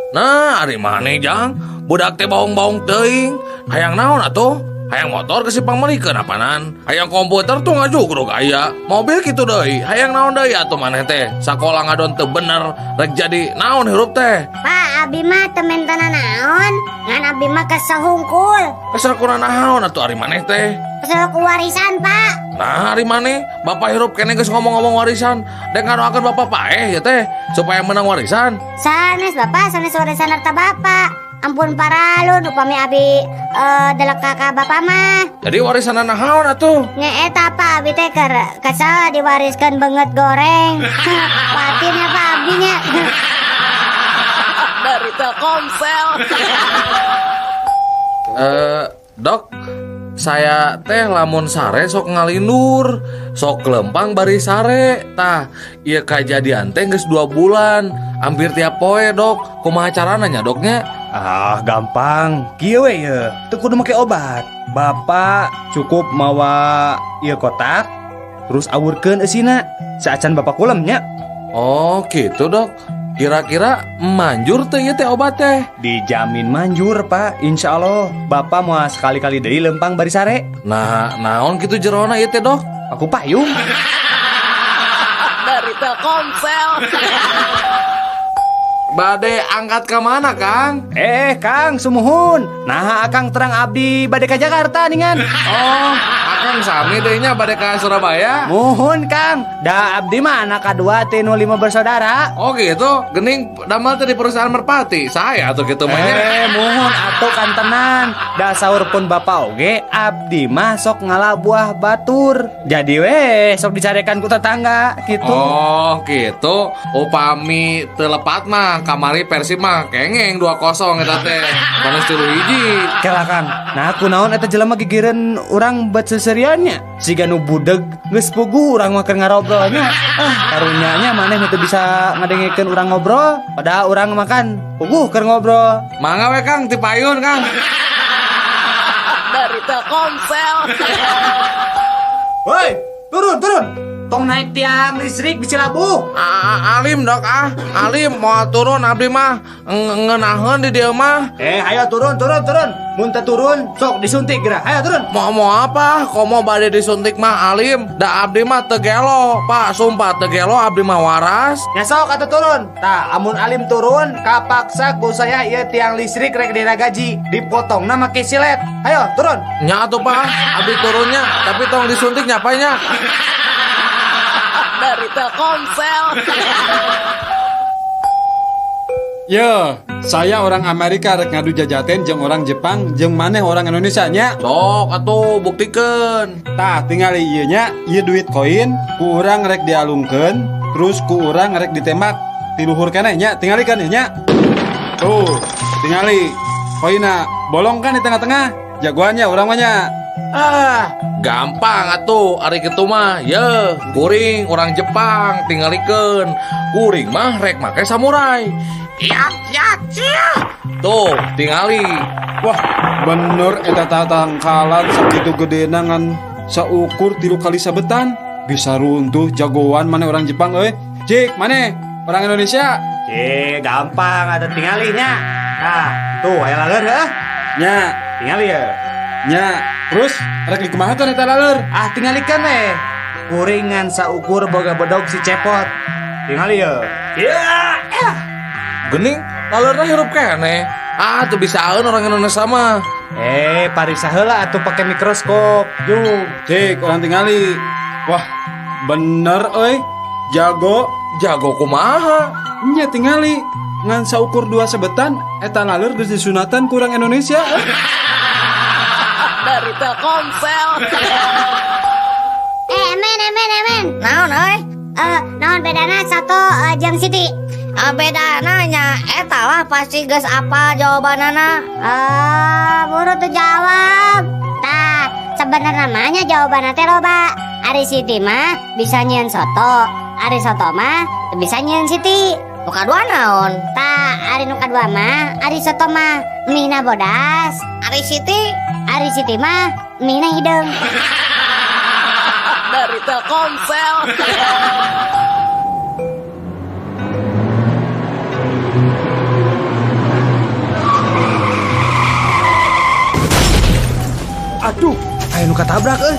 Nah, ari maneh jang, budak teh baong-baong teuing. Hayang naon atuh? Hayang motor ke si pangmeulikeun apanan? Hayang komputer tuh ngajugrug aya. Mobil kitu deui. Hayang naon deui atuh maneh teh? Sakola ngadon teu bener, rek jadi naon hirup teh? Pak, abi mah teu menta naon. Ngan abi mah kesel hungkul. Kesel kuna naon atuh ari maneh teh? Kesel ku warisan, Pak. Nah, ari maneh, bapak hirup keneh geus ngomong-ngomong warisan. Dek ngadoakeun bapak paeh ya teh supaya menang warisan. Sanes, Bapak, sanes warisan harta Bapak. Ampun paralun upami abi delek ka bapak mah. Jadi warisan naon atuh? Nya eta Pak, abi teh keur kesel diwariskeun beungeut goreng. Patin ya Pak abi nya. Dari Telkomsel. Dok, saya teh lamun sare sok ngalindur, sok lempang bari sare. Tah, ieu kajadian teh geus 2 bulan, hampir tiap poe, Dok. Kumaha carana nya, Doknya? Ah, gampang. Kieu we ye, teu kudu make obat. Bapak cukup mawa ieu kotak, terus awurkeun eusina. Saacan bapak kulem nya. Oh, gitu, Dok. Kira-kira manjur teh ieu teh obat teh? Dijamin manjur, Pak. Insya Allah bapak mau sekali-kali deui lempang bari sare. Nah, naon kitu jerona ieu teh, Dok? Aku payung. Dari Telkomsel. Bade angkat ke mana, Kang? Kang, sumuhun. Nah, Akang terang abdi bade ka Jakarta ningan. Oh, Akang sami deui nya bade ka Surabaya. Muhun, Kang. Da abdi mah anak kadua teh nu 5 bersaudara. Oh gitu, gening damel teh di perusahaan Merpati. Saya atuh kitu mah nya. Muhun atuh kantenan. Da saur pun bapak oge abdi mah sok ngala buah batur. Jadi we sok dicarekan ku tetangga gitu. Oh gitu, upami teu lepat mah kamari Persib mah kengeng 2-0 eta teh. Panas 3-1. Kela Kang. Nah kunaon eta jelema gigireun urang bet seseriannya. Siga nu budeg geus puguh urang mah keur ngarobrolnya. Ah, karunya nya maneh nu teu bisa ngadengekeun urang ngobrol, padahal urang makan puguh keur ngobrol. Mangga we Kang, ti payun Kang. Dari Telkomsel. Woi, turun, turun. Tong naik tiang listrik bisa labuh. Alim Dok ah, alim mau turun abdi mah ngeunaheun di dieu mah. Ayo turun, turun, turun. Mun teu turun sok disuntik geura. Ayo turun. Mau apa? Komo bade disuntik mah alim. Da abdi mah teu gelo, Pak, sumpah teu gelo abdi mah waras. Nya sok atuh turun. Tah, amun alim turun kapaksa ku saya ieu tiang listrik rek diragaji, dipotongna make silet. Ayo turun. Nya atuh Pak, abdi turunnya, tapi tong disuntik nya Pak nya. Dari Telkomsel. Yo, saya orang Amerika rek ngadu jajaten jeung orang Jepang jeung maneh orang Indonesia nya. Sok atuh buktikeun. Tah, tingali ieu nya, ieu duit koin ku urang rek dialungkeun, terus ku urang rek ditembak ti luhur keneh nya, tingali kan ieu nya. Tuh, tingali koinna bolong kan di tengah-tengah. Jagoannya urang mah nya. Ah, gampang atuh ari kitu mah. Ye, kuring orang Jepang tingalikeun. Kuring mah rek make samurai. Ya, ya, ya. Tuh, tingali. Wah, bener eta tatangkalan sakitu gedena ngan saukur 3 kali sabetan. Bisa runtuh jagoan mana orang Jepang euy. Cik, mana orang Indonesia? Cik, gampang atuh tingalinya. Nah, tuh aya laleur heuh. Nya, tingali ya. Nya, terus rek dikumaha teh eta laleur? Ah, tingalikeun we. Kuringan saukur boga bedog si cepot. Tingali ye. Ya. Gening, laleurna hirup keneh. Ah, teu bisaeun orang Indonesia mah. Pariksa heula atuh pake mikroskop. Jung. Cik, orang tingali. Wah, bener euy. Jago. Jago kumaha? Nya tingali. Ngan saukur 2 sebetan eta laleur geus disunatan ku urang Indonesia. Dari Telkomsel. Emen. Naon euy? Naon bedana soto jeung Siti? Bedana nya eta lah pasti geus apa jawabanana. Buru tuh jawab. Tah, sebenarnya mah nya jawabanna teh loba. Ari Siti mah bisa nyieun soto, ari soto mah bisa nyieun Siti. Nu kadua naon? Tah, ari nu kadua mah ari soto mah mihna bodas. Ari Siti? Ari Siti mah mihna hideung. Dari Telkomsel. Aduh, aya nu katabrak euy.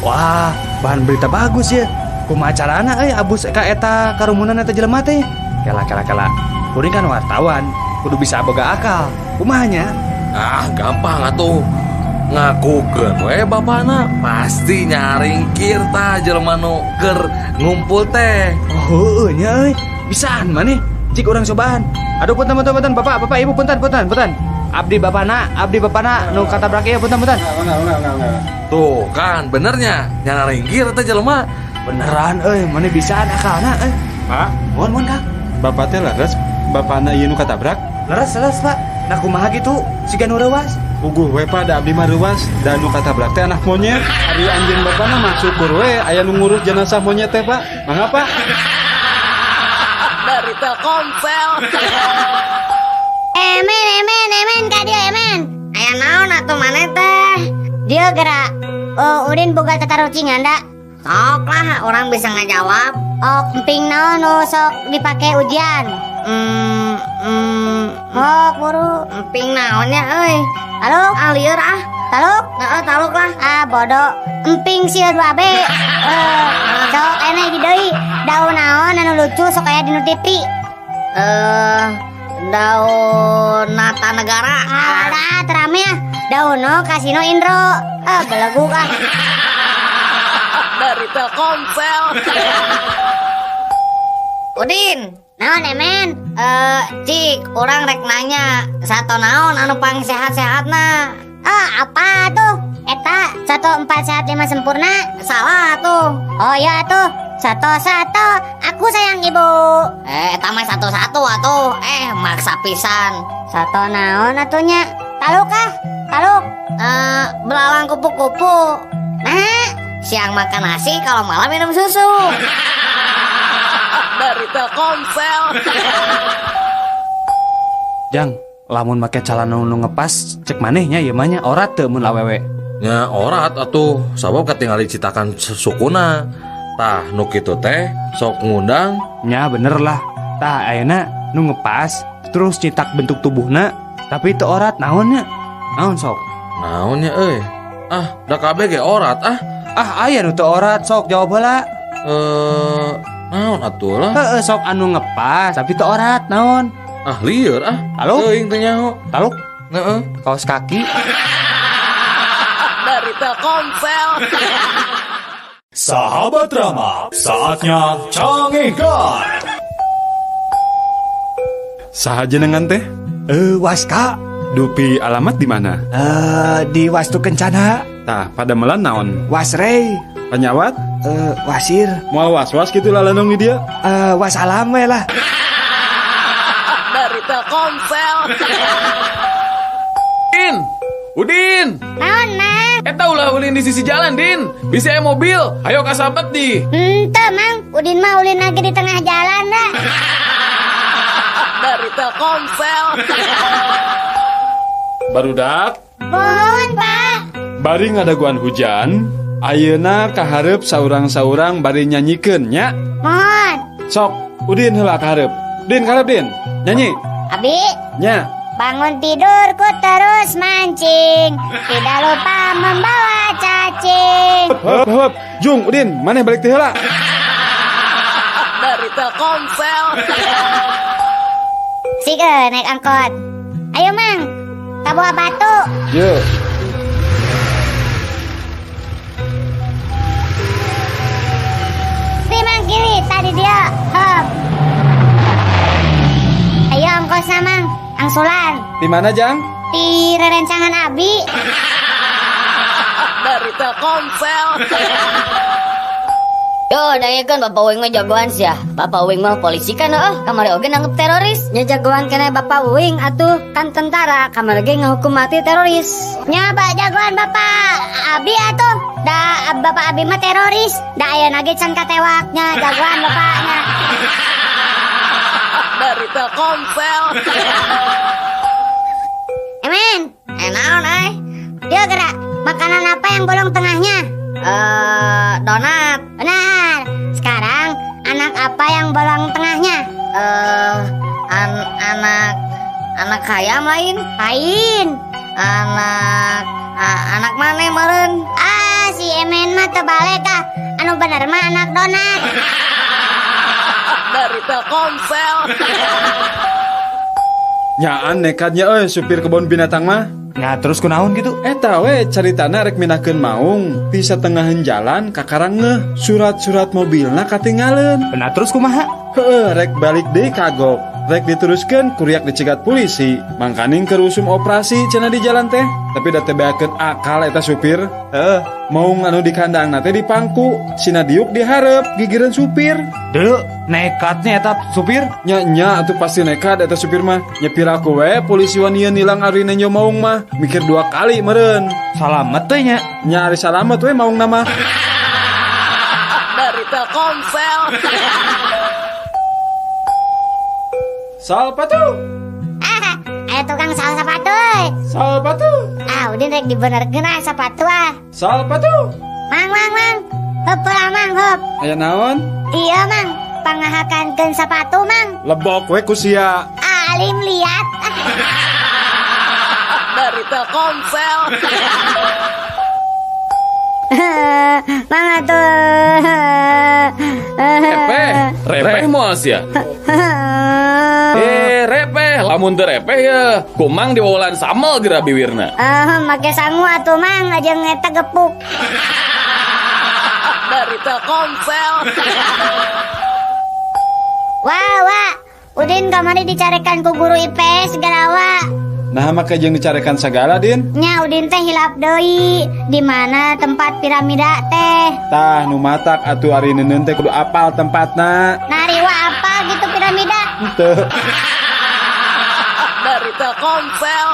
Wah, bahan berita bagus ya. Kumaha carana euy abus ka eta karumunan eta jelema teh? Kela kela kela. Kuring kan wartawan, kudu bisa boga akal. Kumaha nya? Ah, gampang atuh. Ngakukeun we bapana pasti nyaringkir tah jelema nu keur ngumpul teh. Oh, heueuh nya euy. Bisaan maneh. Cik urang cobaan. Aduh, punten punten punten, Bapak, Bapak, Ibu, punten punten punten. Abdi bapana, abdi bapana nu katabrak ieu, punten punten. Enggak. Tuh kan benernya nyana ringgir teh jelema. Beneran euy, mana bisaan akalna euy. Pak, Mohon mohon Kang. Bapak teh leres bapana ieu nu katabrak? Leres leres Pak. Nah kumaha gitu siga nu reuas. Puguh we Pak, da abdi mah reuas, da nu katabrak teh anak monyet. Ari anjeun bapana mah syukur we aya nu ngurus jenazah monyet teh, Pak. Mangga, Pak. Dari Telkomsel. Emen, emen, emen, ka dieu emen. Aya naon atuh maneh teh? Dieu gerak. Oh, Udin boga tatarucingan da. Sok lah, orang bisa ngajawab. Oh, emping naon nu sok dipake ujian? Sok buru. Emping naonnya euy? Taluk? Ah, lieur ah. Taluk? Heeh, taluk lah. Ah, bodoh. Emping sieun 2B. Sok ene hiji deui. Daun naon anu lucu sok aya dinu TV? Daun Nata Negara. Ah, terame ah. Daun no Kasino Indro. Ah, beleguk ah. Dari Telkomsel. Udin. Naon emen? Cik, orang rek nanya, sato naon anu pang sehat-sehatna? Ah, apa tuh? Eta 1 4 sehat 5 sempurna. Salah tuh. Oh iya tuh. 1 1 aku sayang ibu. Eta mah 1 1 atuh. Maksa pisan. Sato naon atunya? Taluk ah? Taluk. Belalang kupu-kupu. Nah, siang makan nasi, kalau malam minum susu. Dari Telkomsel. Jang, lamun make calana nu ngepas cek manehnya ieu mah nya orat teu mun awewe. Nya orat atuh, sabab katingali citakan sukuna. Tah nu kitu teh sok ngundang. Nya bener lah. Tah ayeuna nu ngepas terus citak bentuk tubuhna tapi teu orat naonnya? Naon sok? Naonnya euy? Ah, da kabeh ge orat ah. Ah, aya nu teu orat sok jawab heula. Naon atuh lah? Heeh, sok anu ngepas tapi teu orat naon? Ah, lieur ah. Taluk? Teuing teh nyaho. Taluk? Heeh. Kaos kaki. Dari Telkomsel. Sahabat Rama, saatnya canggihkan. Saha jenengan teh? Waska. Dupi alamat di mana? Di Wastu Kencana. Tah, padamelan naon? Wasrei. Panyawat? Wasir. Moal was-was kitu lalanong di dia? Wasalam we lah. Dari Telkomsel. Din, Udin. Naon, Mang? Eta ulah ulin di sisi jalan, Din. Bisa aya mobil. Ayo kasabet di. Henteu, Mang. Udin mah ulin lagi di tengah jalan dah. Dari Telkomsel. Barudak. Mohon, Pak. Bari ngadaguan hujan, ayeuna kahareup saurang-saurang bari nyanyikeun nya. Mohon. Sok, Udin heula kahareup. Din kahareup, Din. Nyanyi. Abi. Nya. Bangun tidurku terus mancing, tidak lupa membawa cacing. Heup, heup. Jung, Udin, maneh balik teh heula. Dari Telkomsel. Sik naik angkot. Ayo, Mang. Ka Buah Batu. Ye. Di Mang kiri tadi dia. Hop. Ayo ongkosna, Mang. Angsulan. Di mana, Jang? Di rerencangan Abi. Dari Telkomsel. Yo, dengekeun Bapak Uing mah jagoan sia. Bapak Uing mah polisi kan heeh, kamari oge nanggep teroris. Nya jagoan keneh Bapak Uing atuh, kan tentara kamari ge ngahukum mati teroris. Nya Pak jagoan Bapak Abi atuh. Da Bapak Abi mah teroris. Da ayeuna ge can katewak nya jagoan bapaknya. Dari Telkomsel. Emen, naon euy? Dia gerak. Makanan apa yang bolong tengahnya? Donat. Benar. Sekarang anak apa yang bolong tengahnya? Anak ayam lain. Lain. Anak mana meureun? Ah, si Emen mah terbalik ah. Anu bener mah anak donat. Dari Telkomsel. Nyaan nekatnya euy supir kebun binatang mah. Nah terus kunaon gitu? Eta we caritana rek mindahkeun maung ti satengahan jalan kakarang ngeh surat-surat mobilna katinggaleun. Nah terus kumaha? Heeh, rek balik deui kagok. Rek diteruskeun kuriak dicegat polisi. Mangkaning keur usum operasi cenah di jalan teh. Tapi da teu beakeun akal eta supir. Heeh, maung anu di kandangna teh dipangku, sina diuk dihareup gigireun supir. Deu, nekatnya eta supir. Nya nya atuh pasti nekat eta supir mah. Nya piraku we polisi wanian nilang ari nenjo maung mah. Mikir dua kali meureun. Salamet teh nya. Nya ari salamet we maungna mah. Dari Telkomsel. Sal sepatu. Ah, aya tukang sal sepatu euy. Sal sepatu. Ah, Udin rek dibenerkeun ah sepatu ah. Sal sepatu. Mang mang mang. Heup lah mang heup. Aya naon? Iya mang, pangahakankeun sepatu mang. Lebok we ku sia. Alim liat. Dari Telkomsel. Mang atuh. Repeh, repeh moal sia. Repeh, lamun teu repeh ya. Kumang diwawalan samel geura biwirna. Make sangu atuh mang, jeung eta gepuk. Dari Telkomsel. Wah, wah. Udin kamari dicarekan ku guru IPS segala wa. Nah, make jeung dicarekan sagala, Din. Nya Udin teh hilap deui. Di mana tempat piramida teh? Tah nu matak atuh ari neuneun teh kudu apal tempatna. Nari wa apa gitu piramida? Henteu. Dari Telkomsel.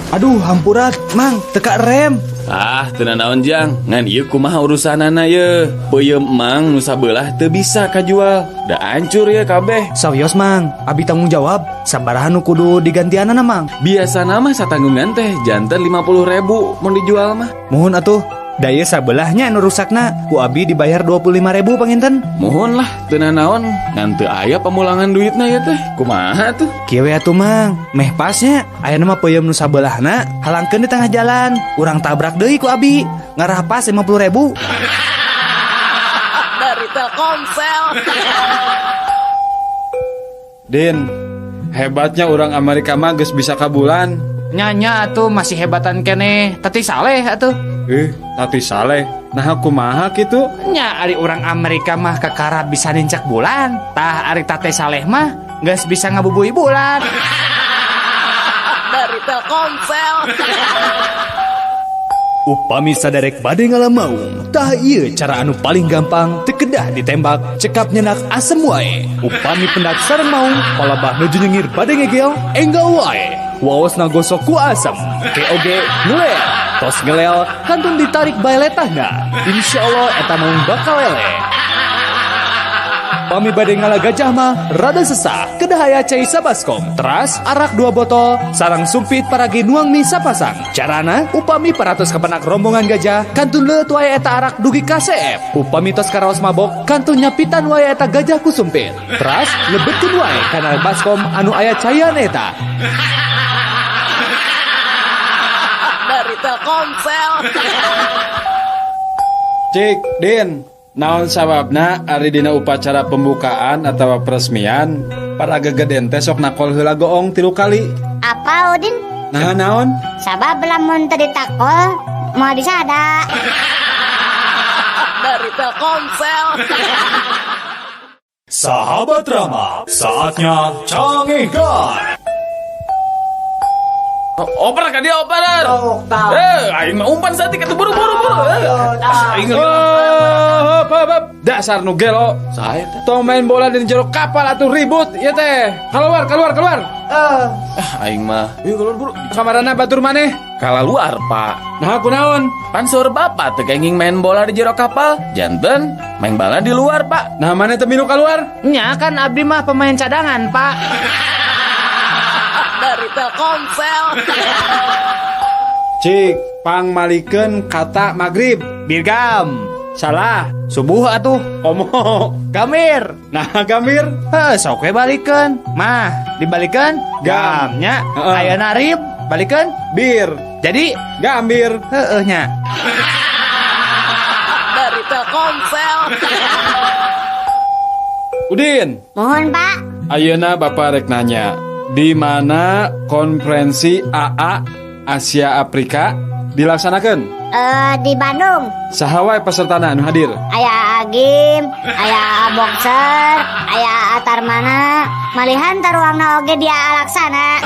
Aduh, hampurat, Mang, teka rem. Ah, teu nanaon jang, ngan ieu kumaha urusanana ye. Peuyeum mang nu sabelah teu bisa kajual. Da hancur ye kabeh. Sawios, Mang, abi tanggung jawab. Sabaraha nu kudu digantianana, Mang? Biasana mah satanggungan teh janten 50.000 mun dijual mah. Muhun atuh. Daya sabelahnya anu rusakna, ku abi dibayar 25.000 panginten. Muhun lah, teu nanaon, ngan teu aya pamulangan duitna ya teh. Kumaha tuh? Kieu we atuh Mang, meh pasnya ayeuna mah peuyeum nu sabelahna halangkeun di tengah jalan, urang tabrak deui ku abi, ngarah pas 50.000. Dari Telkomsel. Din, hebatnya orang Amerika mah geus bisa ka bulan. Nya atuh masih hebatan keneh, Tati Saleh atuh. Tati Saleh. Nah kumaha kitu? Nya ari orang Amerika mah kakara bisa nincak bulan. Tah ari Tati Saleh mah geus bisa ngabubui bulan. Dari Telkomsel. Upami saderek bade ngalamaung, tah ieu cara anu paling gampang teu kedah ditembak, cekap nyenak asem wae. Upami pendak sareng maung, palabah nuju nyengir bade ngegel, enggal wae. Waosna gosok ku asem, keoge ngelel, tos ngelel, kantun ditarik bae letahna. Insyaallah eta maung bakal eleh. Pami bade ngala gajah mah rada sesah, kedah aya cai sabaskom, teras arak 2 botol, sarang sumpit paragi nuang mie sapasang. Carana upami paratos kapenak rombongan gajah, kantun leueut wae eta arak dugi ka CF. Upami tos karaos mabok, kantun nyapitan wae eta gajah ku sumpit. Teras lebetkeun wae kana baskom anu aya caian eta. Dari Telkomsel. Cik, Din, naon sababna ari dina upacara pembukaan atawa peresmian para gegeden teh sok nakol heula goong 3 kali. Apa Udin? Nah, naon? Sabab lamun teu ditakol moal disada. Dari Telkomsel. Sahabat Rama, saatnya canggihkan. Oper ka dia oper. Aing mah umpan saeutik atuh buru-buru buru. Aing hop hop. Dasar nu gelo. Saha eta? Tong main bola di jero kapal atuh ribut ieu teh. Keluar keluar keluar. Aing mah. Yuk keluar buru. Kamarana batur maneh? Kalaluar, Pak. Nah kunaon? Pan seur bapak teu kenging main bola di jero kapal. Janten main bola di luar, Pak. Nah maneh teu milu keluar? Nya kan abdi mah pemain cadangan, Pak. Dari Telkomsel. Cik, pangmalikeun kata magrib. Birgam. Salah. Subuh atuh. Komo. Gamir. Nah, gamir. Heuh, sok we balikeun. Mah, dibalikeun Gam. Gamnya. Aya narib, balikeun bir. Jadi gambir. Heueuh nya. Dari Telkomsel. Udin. Mohon, Pak. Ayeuna Bapak rek nanya. Di mana konferensi AA Asia Afrika dilaksanakan? Di Bandung. Saha wae pesertana anu hadir? Aya Agim, aya Boxer, aya Aa Tarmana, malihan taruangna oge dia Alaksana.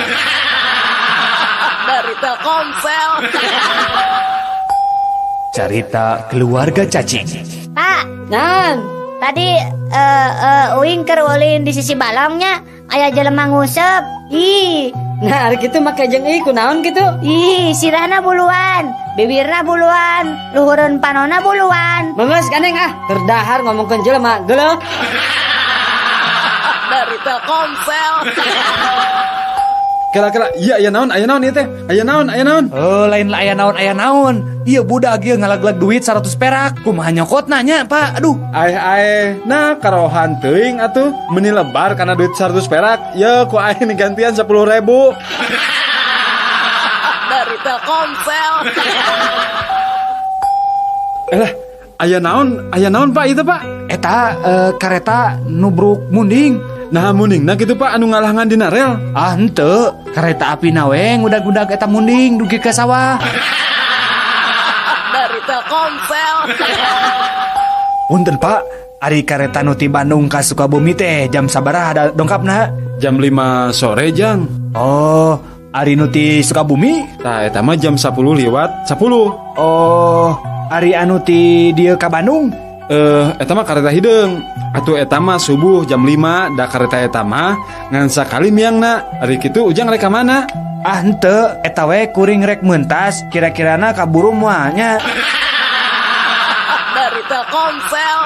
Dari Telkomsel. Carita keluarga cacing. Pak, Nan, tadi uing keur ulin di sisi balongnya aya jelema nguseup. Ih, nah ari kitu make jeung euy kunaon kitu? Ih, sirahna buluan, bibirna buluan, luhureun panona buluan. Memes ganeng ah, keur dahar ngomongkeun jelema geuleuh. Dari Telkomsel. Kira-kira iya aya naon ieu teh? Aya naon, aya naon? Oh, lain lah aya naon aya naon. Ieu budak ieu ngalaglag duit 100 perak. Kumaha nyokotna nya, Pak? Aduh. Aeh aeh, nah karohan teuing atuh meni lebar karena duit 100 perak. Ye ku aing digantian 10.000. Dari Telkomsel. Elah, aya naon Pak itu Pak? Eta kareta nubruk munding. Nah mundingna kitu Pak anu ngalangan dina rel. Ah henteu, kareta api na we ngudag-ngudag eta munding dugi ka sawah. Dari Telkomsel. Punten Pak, ari kareta nu ti Bandung ka Sukabumi teh jam sabaraha ada dongkapna? Jam 5 sore jang. Oh, ari nu ti Sukabumi? Tah eta mah jam 10 lewat 10. Oh, ari anu ti dieu ka Bandung? Eta mah kareta hideung. Atuh eta mah subuh jam 5 da kareta eta mah ngan sakali miangna. Ari kitu ujang rek ka mana? Ah henteu, eta we kuring rek mentas, kira-kirana kaburu moal nya. Dari Telkomsel.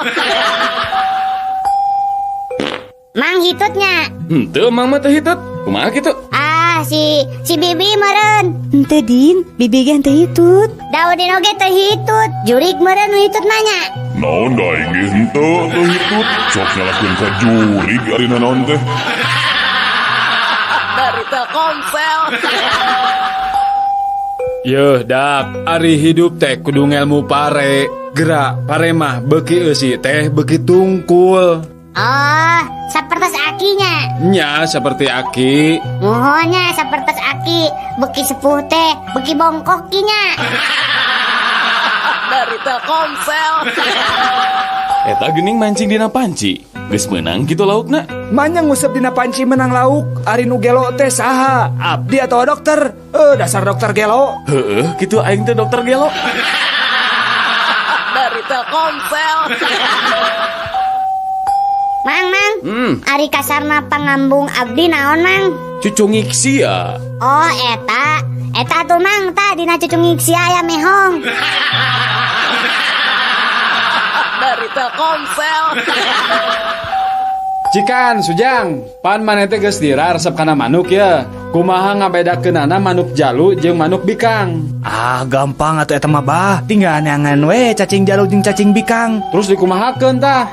Mang hitutnya. Henteu mang mah teu hitut. Kumaha kitu? Ah, si Bibi meureun. Henteu Din, Bibi ge henteu hitut. Daudin oge teu hitut, jurik meureun nu hitut nanya. Naon da aing ge henteu teu hitut. Sok nyalahkeun ka jurig ari naon teh. Dari Telkomsel. Yeuh dak, ari hidup teh kudu ngelmu pare. Gerak pare mah beuki eusi teh beuki tungkul. Oh, sapertos akinya. Nya seperti aki. Muhunnya sapertos aki, beuki sepuh teh, beuki bongkok kinya. Dari Telkomsel. Eta geuning mancing dina panci. Geus meunang kitu laukna. Manya nguseup dina panci menang lauk, ari nu gelo teh saha? Abdi atau dokter? Dasar dokter gelo. Heueuh, kitu aing teh dokter gelo. Dari Telkomsel. Mang, mang. Ari kasarna pangambung abdi naon, Mang? Cucungik sia. Oh, eta. Eta tuh Mang, ta dina cucungik sia aya mehong. Dari Telkomsel. Cikan, Sujang, pan maneh teh geus dira resep kana manuk ya. Kumaha ngabedakeunana manuk jalu jeung manuk bikang? Ah, gampang atuh eta mah bah. Tinggal neangan we cacing jalu jeung cacing bikang. Terus dikumahakeun tah?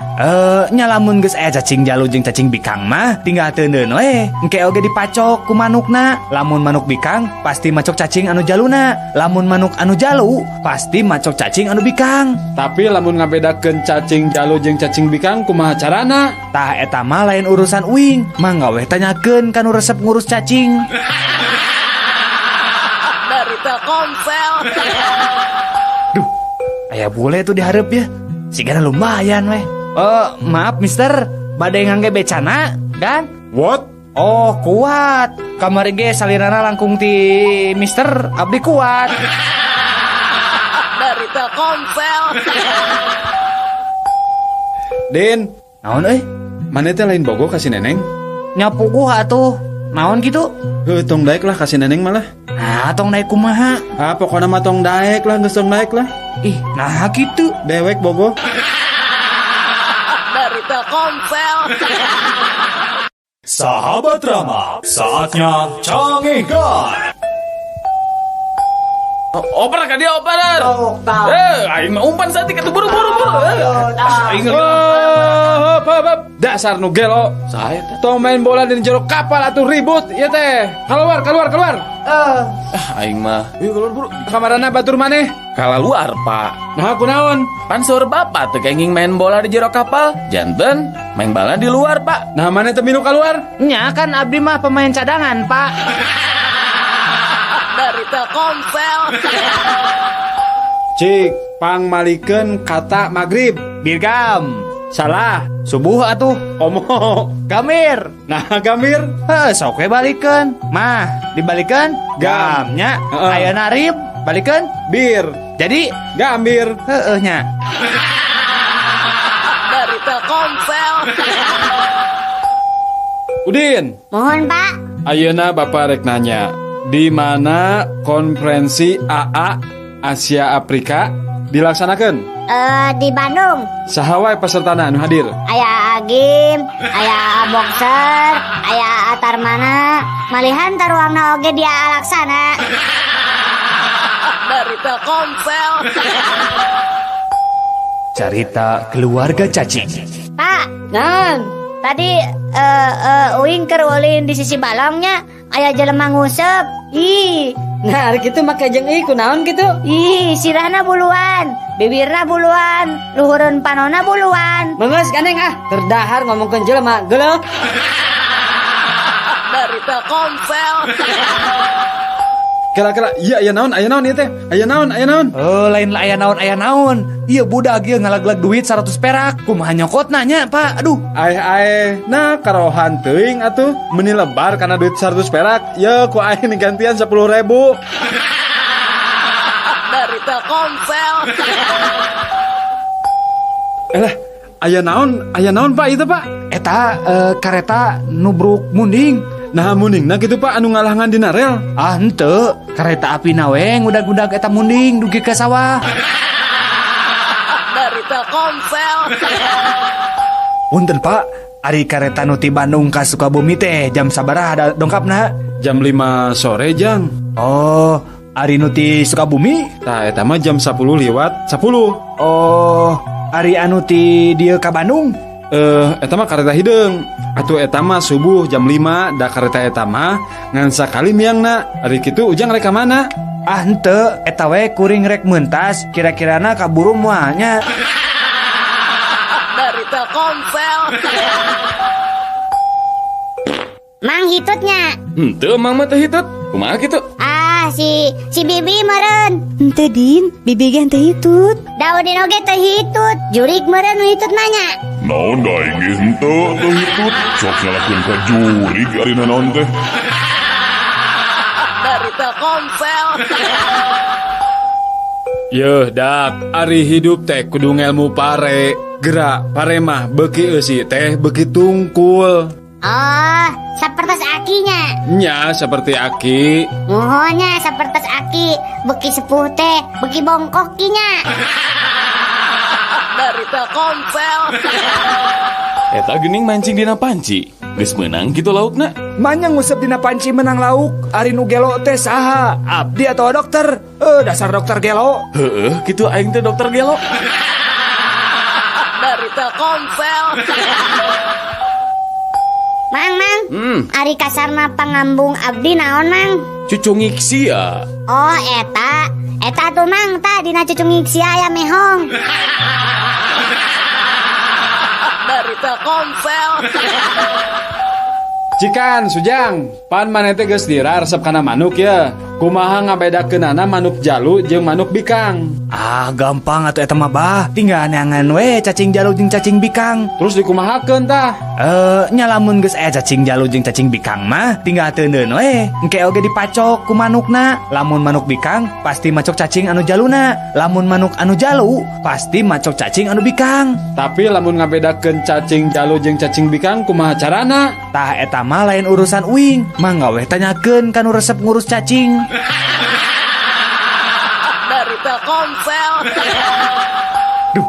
Nya lamun geus aya cacing jalu jeung cacing bikang mah tinggal teuneun we. Engke oge dipacok ku manukna. Lamun manuk bikang pasti macok cacing anu jaluna. Lamun manuk anu jalu pasti macok cacing anu bikang. Tapi lamun ngabedakeun cacing jalu jeung cacing bikang kumaha carana? Tah eta mah lain urusan uing. Mangga weh tanyakeun ka nu resep ngurus cacing. Dari Telkomsel. Duh, aya bule tuh dihareup ya. Sigana lumayan weh. Oh, maaf mister, bade ngangge becana kan? What? Oh, kuat. Kamari ge salirana langkung ti mister, abdi kuat. Dari Telkomsel. Din, naon euy? Maneh teh lain bogo ka si Neneng? Nya puguh atuh. Naon kitu? Heuh, tong daek lah ka si Neneng malah. Nah, tong daek kumaha? Ah, pokona mah tong daek lah, geus tong daek lah. Ih, nah kitu. Dewek bogo. Dari Telkomsel. Sahabat Rama, saatnya Cangegan. Oper ka dia oper. Aing mah umpan saeutik atuh buru-buru buru. Aing hop hop hop. Dasar nu gelo. Saya teh. Tong main bola di jero kapal atuh ribut ieu teh. Keluar keluar keluar. Aing mah. Yuk keluar buru. Kamarana batur maneh? Kalaluar, Pak. Nah, kunaon? Pan saur bapak teu kenging main bola di jero kapal. Janten main bola di luar, Pak. Nah, maneh teu milu keluar? Nya kan abdi mah pemain cadangan, Pak. Dari Telkomsel. Cik, pangmalikeun kata magrib. Birgam. Salah. Subuh atuh. Komo. Gamir. Nah, gamir. Heuh, sok we balikeun. Mah, dibalikeun Gam. Gamnya. Heeh. Ayeuna rib, balikeun Bir. Jadi gambir. Heeh nya. Dari Telkomsel. Udin. Mohon, Pak. Ayeuna Bapak rek nanya, di mana konferensi AA Asia Afrika dilaksanakan? Di Bandung. Saha wae pesertana anu hadir? Aya Agim, aya Boxer, aya Tarmana, malihan taruangna oge dia Alaksana. Dari Telkomsel. Carita keluarga cacing. Pak, Nan. Tadi uing keur ulin di sisi balongnya aya jelema nguseup. Ih. Nah, ari kitu make jeung euy kunaon kitu? Ih, sirahna buluan, bibirna buluan, luhureun panona buluan. Meungeus ganeng ah, keur dahar ngomongkeun jelema geuleuh. Dari Telkomsel. Kira-kira iya aya naon, aya naon ieu teh? Aya naon, aya naon? Oh, lain lah aya naon, aya naon. Ieu budak ieu ngalaglag duit 100 perak. Kumaha nyokotna nya, Pak? Aduh. Aeh aeh, nah karohan teuing atuh. Meuni lebar kana duit 100 perak. Ye ku aing digantian 10.000. Dari Telkomsel. Elah, aya naon, aya naon Pak itu Pak? Eta kareta nubruk munding. Nah munding, nah gitu Pak anu ngalangan dina rel. Ah henteu, kareta api na we ngudag-ngudag eta munding dugi ka sawah. Dari Telkomsel. Punten Pak, ari kareta nu ti Bandung ka Sukabumi teh jam sabaraha dongkapna? Jam 5 sore jang. Oh, ari nu ti Sukabumi? Tah eta mah jam 10 lewat 10. Oh, ari anu ti dieu ka Bandung? Eta mah kareta hideung. Atuh eta mah subuh jam 5 da kareta eta mah ngan sakali miangna. Ari kitu ujang rek ka mana? Ah henteu, eta we kuring rek mentas, kira-kirana kaburu moal nya. Dari Telkomsel. Mang hitutnya. Henteu mang mah teu hitut. Kumaha kitu? Ah, si Bibi meureun. Henteu Din, Bibi ge henteu hitut. Daudin oge teu hitut, jurik meureun nu hitut nanya. Naon da aing ge henteu teu hitut, sok nyalahkeun ka jurig ari nanaon teh. Dari Telkomsel. Yeuh dak, ari hidup teh kudu ngelmu pare. Gerak pare mah beuki eusi teh beuki tungkul. Oh, sapertos akinya. Nya seperti aki. Muhunnya sapertos aki, beuki sepuh teh, beuki bongkok kinya. Dari Telkomsel. Eta geuning mancing dina panci. Geus meunang kitu laukna. Manya nguseup dina panci menang lauk, ari nu gelo teh saha? Abdi atau dokter? Dasar dokter gelo. Heeh, kitu aing teh dokter gelo. Dari Telkomsel. Mang, mang. Ari kasarna pangambung abdi naon, Mang? Cucungik sia. Oh, eta. Eta tuh, Mang, ta dina cucungik sia aya mehong. Dari Telkomsel. Cikan, Sujang, pan maneh teh geus dira resep kana manuk ya. Kumaha ngabedakeunana manuk jalu jeung manuk bikang? Ah, gampang atuh eta mah, Bah. Tinggal neangan we cacing jalu jeung cacing bikang. Terus dikumahakeun tah? Nya lamun geus aya cacing jalu jeung cacing bikang mah, tinggal teuneun we. Engke oge dipacok ku manukna. Lamun manuk bikang pasti macok cacing anu jaluna. Lamun manuk anu jalu pasti macok cacing anu bikang. Tapi lamun ngabedakeun cacing jalu jeung cacing bikang kumaha carana? Tah eta mah lain urusan uing. Mangga weh tanyakeun ka nu resep ngurus cacing. Dari Telkomsel. Duh,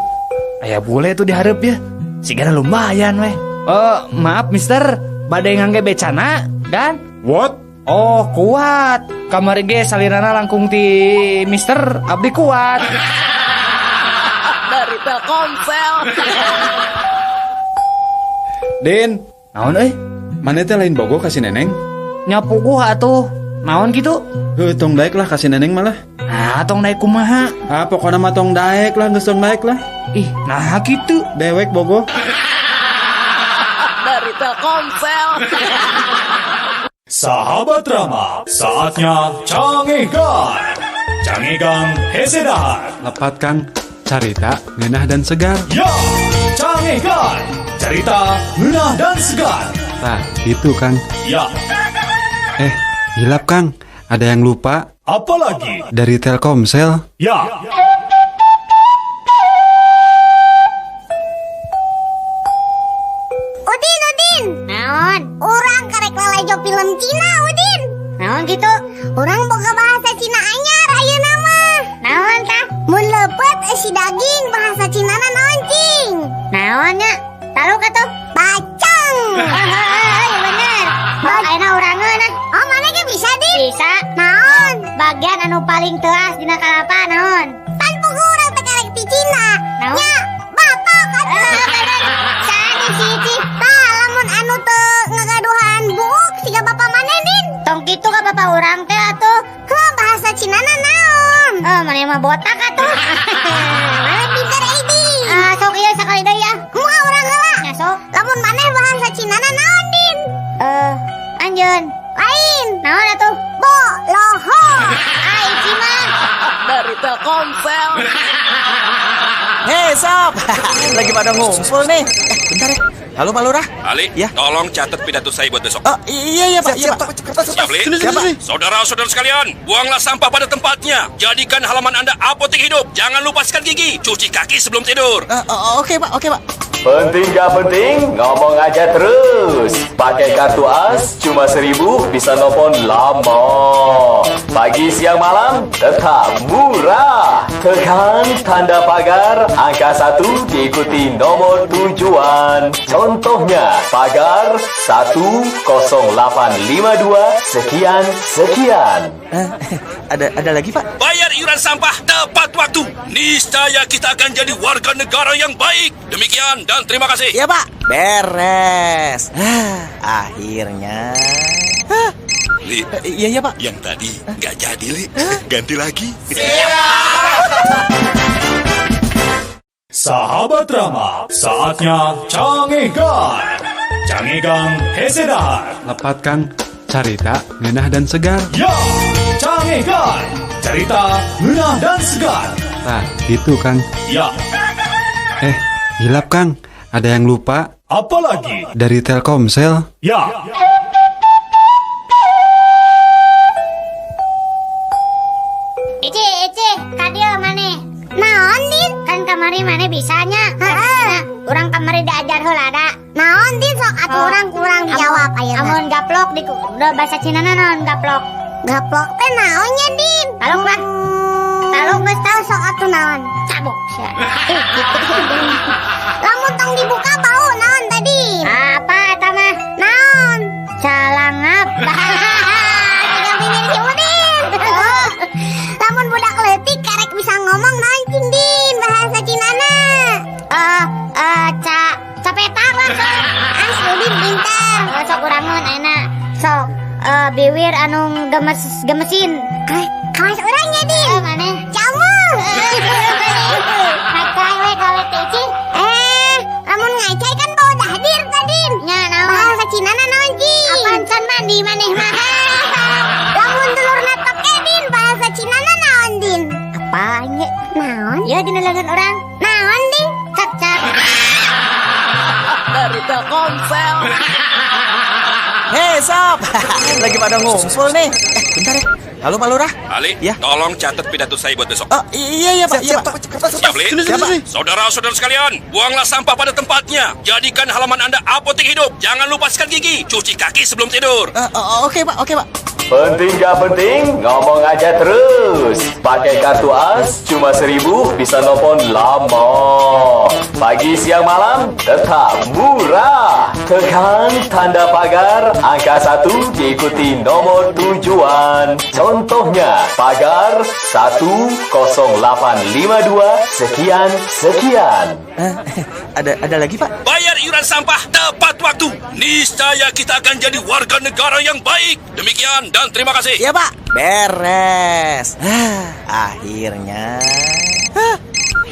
aya bule tuh dihareup ya. Sigana lumayan weh. Oh, maaf mister, bade ngangge becana kan? What? Oh, kuat. Kamari ge salirana langkung ti mister, abdi kuat. Dari Telkomsel. Din, naon euy? Maneh teh lain bogo ka si Neneng? Nya puguh atuh. Naon kitu? Heuh, tong daek lah ka si Neneng malah. Nah, tong daek kumaha? Ah, pokona mah tong daek lah, geus tong daek lah. Ih, nah kitu. Dewek bogo. Dari Telkomsel. Sahabat Rama, saatnya Cangegan. Cangegan hese dahar. Lepat Kang, carita ngeunah dan segar. Ya, Cangegan. Cangegan, cerita ngeunah dan segar. Tah, itu Kang. Ya. Eh, hilap Kang. Ada yang lupa. Apalagi? Dari Telkomsel. Ya. Udin, Udin. Naon? Urang karek lalajo film Cina, Udin. Naon gitu? Urang boga bahasa Cina anyar ayeuna mah. Naon tah? Mun leupeut eusi daging bahasa Cinana naon cing? Naon nya? Taluk atuh? Bacang. Oh, iya bener. Oh, ayeuna urang ngeunah. Oh, mana ge bisa, Din? Bisa. Naon? Bagian anu paling teuas dina kalapa naon? Pan pugu urang teh karek ti Cina. Naon? Nya, batok atuh. Bener. Saha si Ici? Tah, lamun anu teu ngagaduhan buuk siga bapa maneh, Din. Tong kitu ka bapa urang teh atuh. Heuh, bahasa Cinana naon? Oh, maneh mah botak atuh. Maneh pinter euy, Din. Ah, sok ieu sakali deui ah. Moal urang heula. Nya sok. Lamun maneh bahasa Cinana naon, Din? Anjeun. Lain. Naon atuh? Bo loho. Ah, Ici mah. Dari Telkomsel. Hei sob, lagi pada ngumpul nih. Bentar ya. Halo Pak Lurah. Ali, ya? Tolong catat pidato saya buat besok. Oh, iya iya Pak. Siap, Iya, Pak. Siap, Li? Sini, sini, sini. Saudara-saudara sekalian, buanglah sampah pada tempatnya. Jadikan halaman Anda apotek hidup. Jangan lupa sikat gigi, cuci kaki sebelum tidur. Oke Pak, oke Pak. Penting gak penting, ngomong aja terus. Pakai kartu AS cuma 1.000 bisa nelfon lama. Pagi, siang, malam tetap murah. Tekan tanda pagar angka 1 diikuti nomor tujuan. Contohnya pagar 10852 sekian sekian. Ada lagi Pak? Bayar iuran sampah tepat waktu. Niscaya kita akan jadi warga negara yang baik. Demikian dan terima kasih. Iya Pak. Beres. Akhirnya. Li, iya iya Pak. Yang tadi nggak jadi, Li. Ganti lagi. Sahabat Rama, saatnya Cangegan. Cangegan hese dahar. Lepat Kang. Carita ngeunah dan segar. Ya, Cangegan. Cerita ngeunah dan segar. Tah, itu Kang. Ya. Eh, hilap Kang. Ada yang lupa. Apalagi? Dari Telkomsel. Ya. Ici, Ici, kadieu maneh. Naon, Din? Kan kamari maneh bisanya. Heeh. Urang kamari diajar heula da. Naon, Din? Sok atuh urang kurang dijawab ayeuna. Amun gaplok di udah bahasa Cina naon gaplok? Gaplok teh naonnya, Din? Taluk lah. Taluk geus tau sok atuh naon. Cabok sia. Lamun tong dibuka bau naon tadi? Apa eta mah? Naon? Calangap. Tiga bibir si Udin. Lamun budak leutik karek bisa ngomong naon cing Din bahasa Cinana. Capetak langsung. As Udin pintar. Sok urangun ayeuna. Sok biwir anu gemes gemesin. Kelas urangnya Din. Maneh? Camu. Ngacai we gawe teh cing. Lamun ngacai kan bau dahdir tadi. Nya naon? Bahasa Cinana naon cing? Apaan can mandi maneh mah? Lamun telurna toke Din, bahasa Cinana naon Din? Apaan ye? Naon? Ya dina leungeun urang. Naon Din? Cak-cak. Dari Telkomsel. Hei sob, lagi pada ngumpul nih. Bentar ya. Halo Pak Lurah. Ali, ya? Tolong catat pidato saya buat besok. Oh, iya iya Pak. Iya Pak. Siap, Li? Sini, sini, sini. Saudara-saudara sekalian, buanglah sampah pada tempatnya. Jadikan halaman Anda apotek hidup. Jangan lupa sikat gigi, cuci kaki sebelum tidur. Oke Pak, oke Pak. Penting gak penting, ngomong aja terus. Pakai kartu AS cuma 1.000 bisa nelfon lama. Pagi, siang, malam tetap murah. Tekan tanda pagar angka 1 diikuti nomor tujuan. Contohnya pagar 10852 sekian sekian. Ada lagi Pak? Bayar iuran sampah tepat waktu. Niscaya kita akan jadi warga negara yang baik. Demikian dan terima kasih. Iya Pak. Beres. Akhirnya.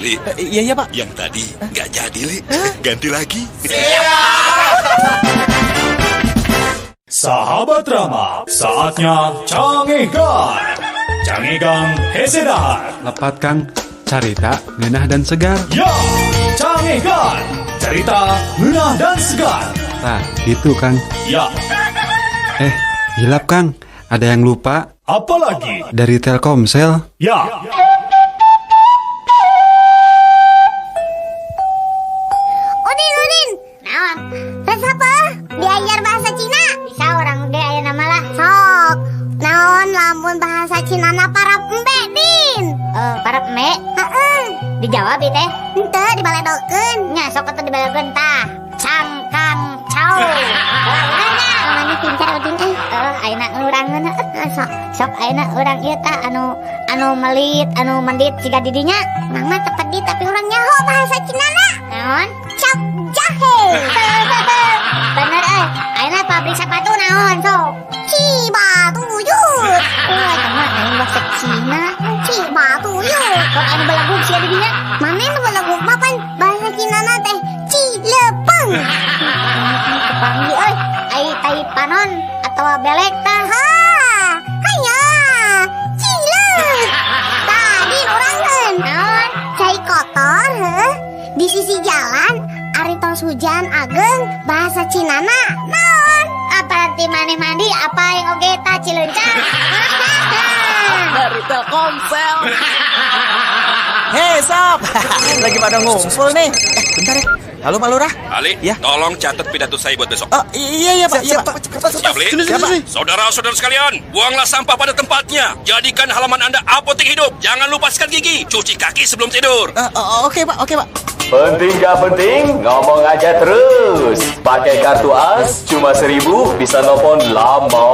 Li, iya iya Pak. Yang tadi nggak jadi, Li. Ganti lagi. Sahabat Rama, saatnya Cangegan. Cangegan hese dahar. Lepat Kang. Carita ngeunah dan segar. Ya, Cangegan. Cerita ngeunah dan segar. Nah, gitu Kang. Ya. Eh, hilap Kang. Ada yang lupa. Apalagi? Dari Telkomsel. Ya. Udin, Udin. Naon? Res apa? Diajar bahasa Cina. Bisa urang ge aya nama lah. Sok. Naon lamun bahasa Cina na parab embe, Din? Eh, parab embe? Heeh. Dijawab ieu teh? Henteu, dibaledokeun. Nya sok atuh dibaledokeun tah. Cangkang cau. Mana pintar Udin euy. Eh, ayeuna urangeun heuh. Sok, sok ayeuna urang ieu tah anu anu melit, anu mendit siga di dinya. Mang mah teu pedih tapi urang nyaho bahasa Cina na. Naon? Cap jahe. Bener euy. Ayeuna pabrik sepatu naon sok? Cibatuyut. Oh, eta mah lain bahasa Cina. Cibatuyut. Kok anu belagug sia di dinya? Maneh nu belagug mah pan bahasa Cina na teh Cilepeng. Kepanggih euy. Ai tai panon atawa belek tah. Ha. Hanya. Cileuk. Tadi urangeun. Naon? Cai kotor heuh. Di sisi jalan ari tos hujan ageng bahasa Cinana naon? Apa nanti maneh mandi apa yang oge tah cileunca? Dari Telkomsel. Hei sob, lagi pada ngumpul nih. Eh, bentar ya. Halo Pak Lurah. Ali, Ya. tolong catat pidato saya buat besok. Oh, iya iya Pak, iya Pak. Siap, Li? Siap, Pak. Saudara-saudara sekalian, buanglah sampah pada tempatnya. Jadikan halaman Anda apotek hidup. Jangan lupa sikat gigi, cuci kaki sebelum tidur. Eh, oh, oke Pak, oke Pak. Penting gak penting, ngomong aja terus. Pakai kartu AS cuma 1.000 bisa nelpon lama.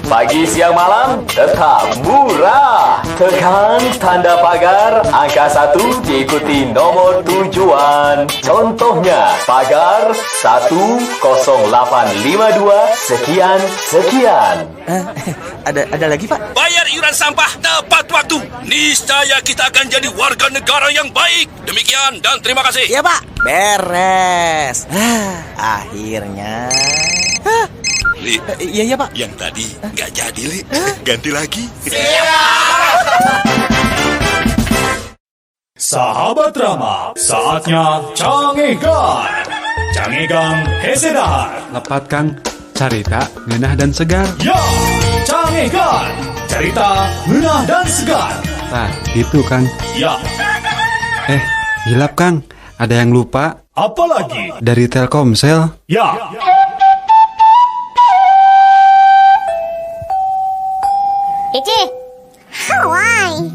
Pagi, siang, malam tetap murah. Tekan tanda pagar angka 1 diikuti nomor tujuan. Contohnya pagar 10852 sekian sekian. Eh, ada lagi Pak? Bayar iuran sampah tepat waktu. Niscaya kita akan jadi warga negara yang baik. Demikian dan terima kasih. Iya Pak. Beres. Ah, akhirnya. Hah, Li, iya iya Pak. yang tadi nggak jadi, Li. Ganti lagi. Sahabat Rama, saatnya Cangegan. Cangegan hese dahar. Lepat Kang. Carita, ngeunah dan segar. Ya, Cangegan. Cerita ngeunah dan segar. Nah, gitu Kang. Ya. Eh, hilap Kang. Ada yang lupa. Apalagi? Dari Telkomsel. Ya. Ici. Hawaii.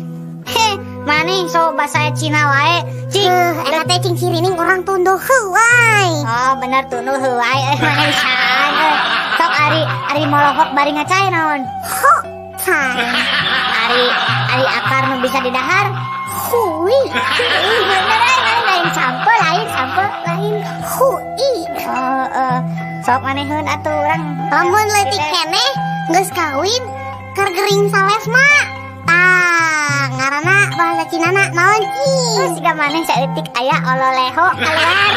Heh, maneh so bahasa Cina wae. Cing, eta teh cing cirining urang tunduh heuai. Oh, bener tunduh heuai euy maneh bisaan euy. Sok ari ari molohok bari ngacai naon? Ho cai. Ari ari akar nu bisa didahar? Hui. Bener euy maneh lain sampo, lain sampo, lain hui. Oh, sok maneheun atuh urang. Lamun leutik keneh geus kawin keur gering salesma. Tah, ngaranna bahasa Cina na naon cing? Siga maneh saeutik aya ololeho keluar.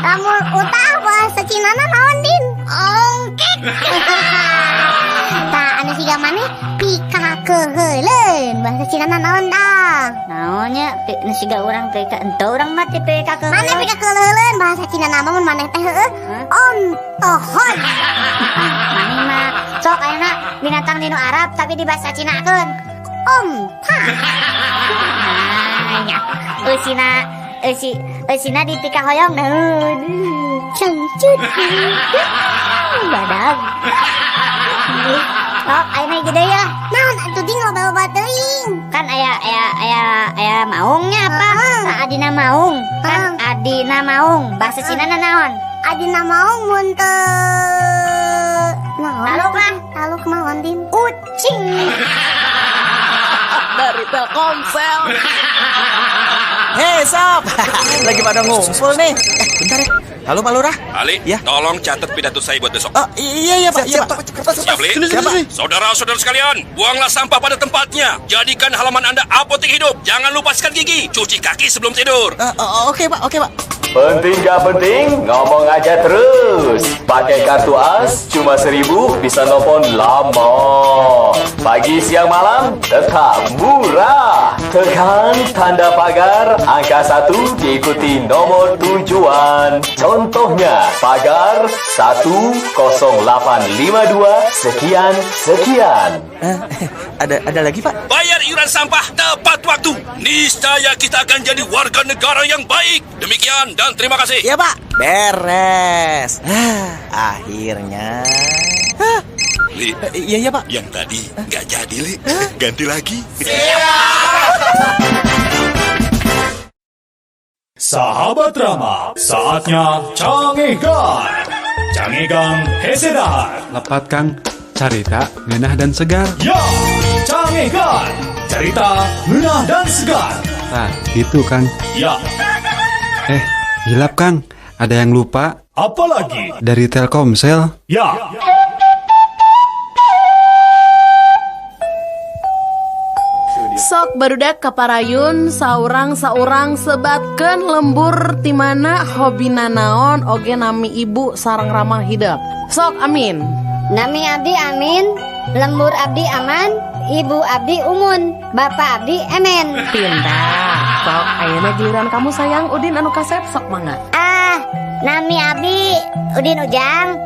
Lamun utah bahasa Cina na naon din? Ongkek. Tah, anu siga maneh pikakeuheuleun bahasa Cina na naon tah? Naonnya nu siga urang pika henteu urang mah teh pikakeuheuleun. Maneh pikakeuheuleun bahasa Cina na mah mun maneh teh heueuh ontohon. Maneh mah sok ayeuna binatang dinu Arab tapi di bahasa Cina keun. Onta. Nah, ya. Eusina eusi eusina dipikahoyong naon. Cangcut. Badag. Sok ayeuna gede ya. Naon atuh ding loba-loba teuing. Kan aya aya aya aya maungnya apa? Nah, adina maung. Kan adina maung. Bahasa Cina na naon? Adina maung mun teu naon? Taluk lah. Taluk naon din? Ucing. Dari Telkomsel. Hei sob, lagi pada ngumpul nih. Eh, bentar ya. Halo Pak Lurah. Ali, Ya. tolong catat pidato saya buat besok. Oh, iya iya Pak, iya Pak. Siap, Li? Siap, Pak. Saudara-saudara sekalian, buanglah sampah pada tempatnya. Jadikan halaman Anda apotek hidup. Jangan lupa sikat gigi, cuci kaki sebelum tidur. Eh, oh, oke Pak, oke Pak. Penting gak penting, ngomong aja terus. Pakai kartu AS cuma 1000 bisa nelfon lama. Pagi, siang, malam tetap murah. Tekan tanda pagar angka 1 diikuti nomor tujuan. Contohnya pagar 10852 sekian sekian. Ada lagi, Pak? Bayar iuran sampah tepat waktu. Niscaya kita akan jadi warga negara yang baik. Demikian dan terima kasih. Ya, Pak. Beres. Akhirnya. Li. Iya, Pak. Yang tadi nggak jadi, Li. Ganti lagi. Sahabat Rama, saatnya Cangegan. Cangegan Hesedar. Lepat Kang, carita ngeunah dan segar. Ya, Cangegan. Cerita ngeunah dan segar. Nah, gitu Kang. Ya. Hilap Kang, ada yang lupa. Apalagi? Dari Telkomsel. Ya. Sok barudak kaparayun saurang-saurang sebatkeun lembur timana hobina naon oge nami ibu sareng ramah hidep. Sok amin. Nami abdi amin, lembur abdi aman, ibu abdi umun, bapak abdi emen. Pintar. Sok ayeuna giliran kamu sayang Udin anu kasep sok mangga. Nami abdi Udin Ujang,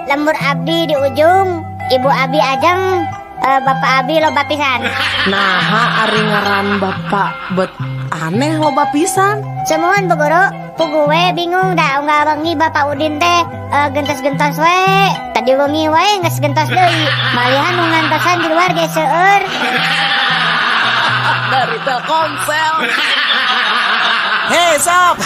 lembur abdi di ujung, ibu abdi ajeng, bapak abi loba pisan. Naha ari ngaran bapak bet aneh loba pisan. Semuan Bu Guru, pugu we bingung da unggal wengi bapak Udin teh gentos-gentos we. Tadi wengi wae geus gentos deui. Malihan nu ngantosan di luar ge seueur. Dari Telkomsel. Hei sob,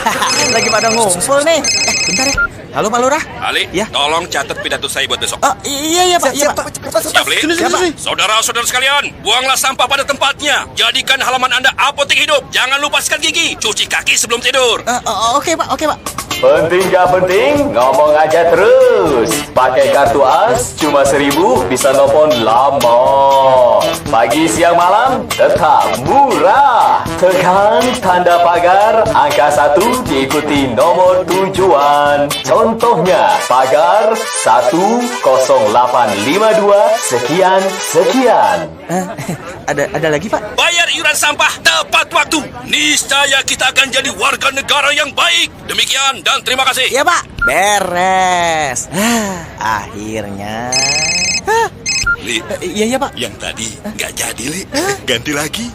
lagi pada ngumpul nih. Bentar ya. Halo Pak Lurah. Ali, ya? Tolong catat pidato saya buat besok. Oh, iya Pak. Siap, Pak. Siap, Li. Saudara-saudara sekalian, buanglah sampah pada tempatnya. Jadikan halaman Anda apotek hidup. Jangan lupa sikat gigi, cuci kaki sebelum tidur. Oke Pak, oke Pak. Penting gak penting, ngomong aja terus. Pakai kartu AS cuma 1000 bisa nelfon lama. Pagi, siang, malam tetap murah. Tekan tanda pagar angka 1 diikuti nomor tujuan. Contohnya pagar 10852 sekian sekian. Ada lagi Pak? Bayar iuran sampah tepat waktu. Niscaya kita akan jadi warga negara yang baik. Demikian dan terima kasih. Ya Pak. Beres. Akhirnya. Li. Iya Pak. Yang tadi nggak jadi, Li. Ganti lagi.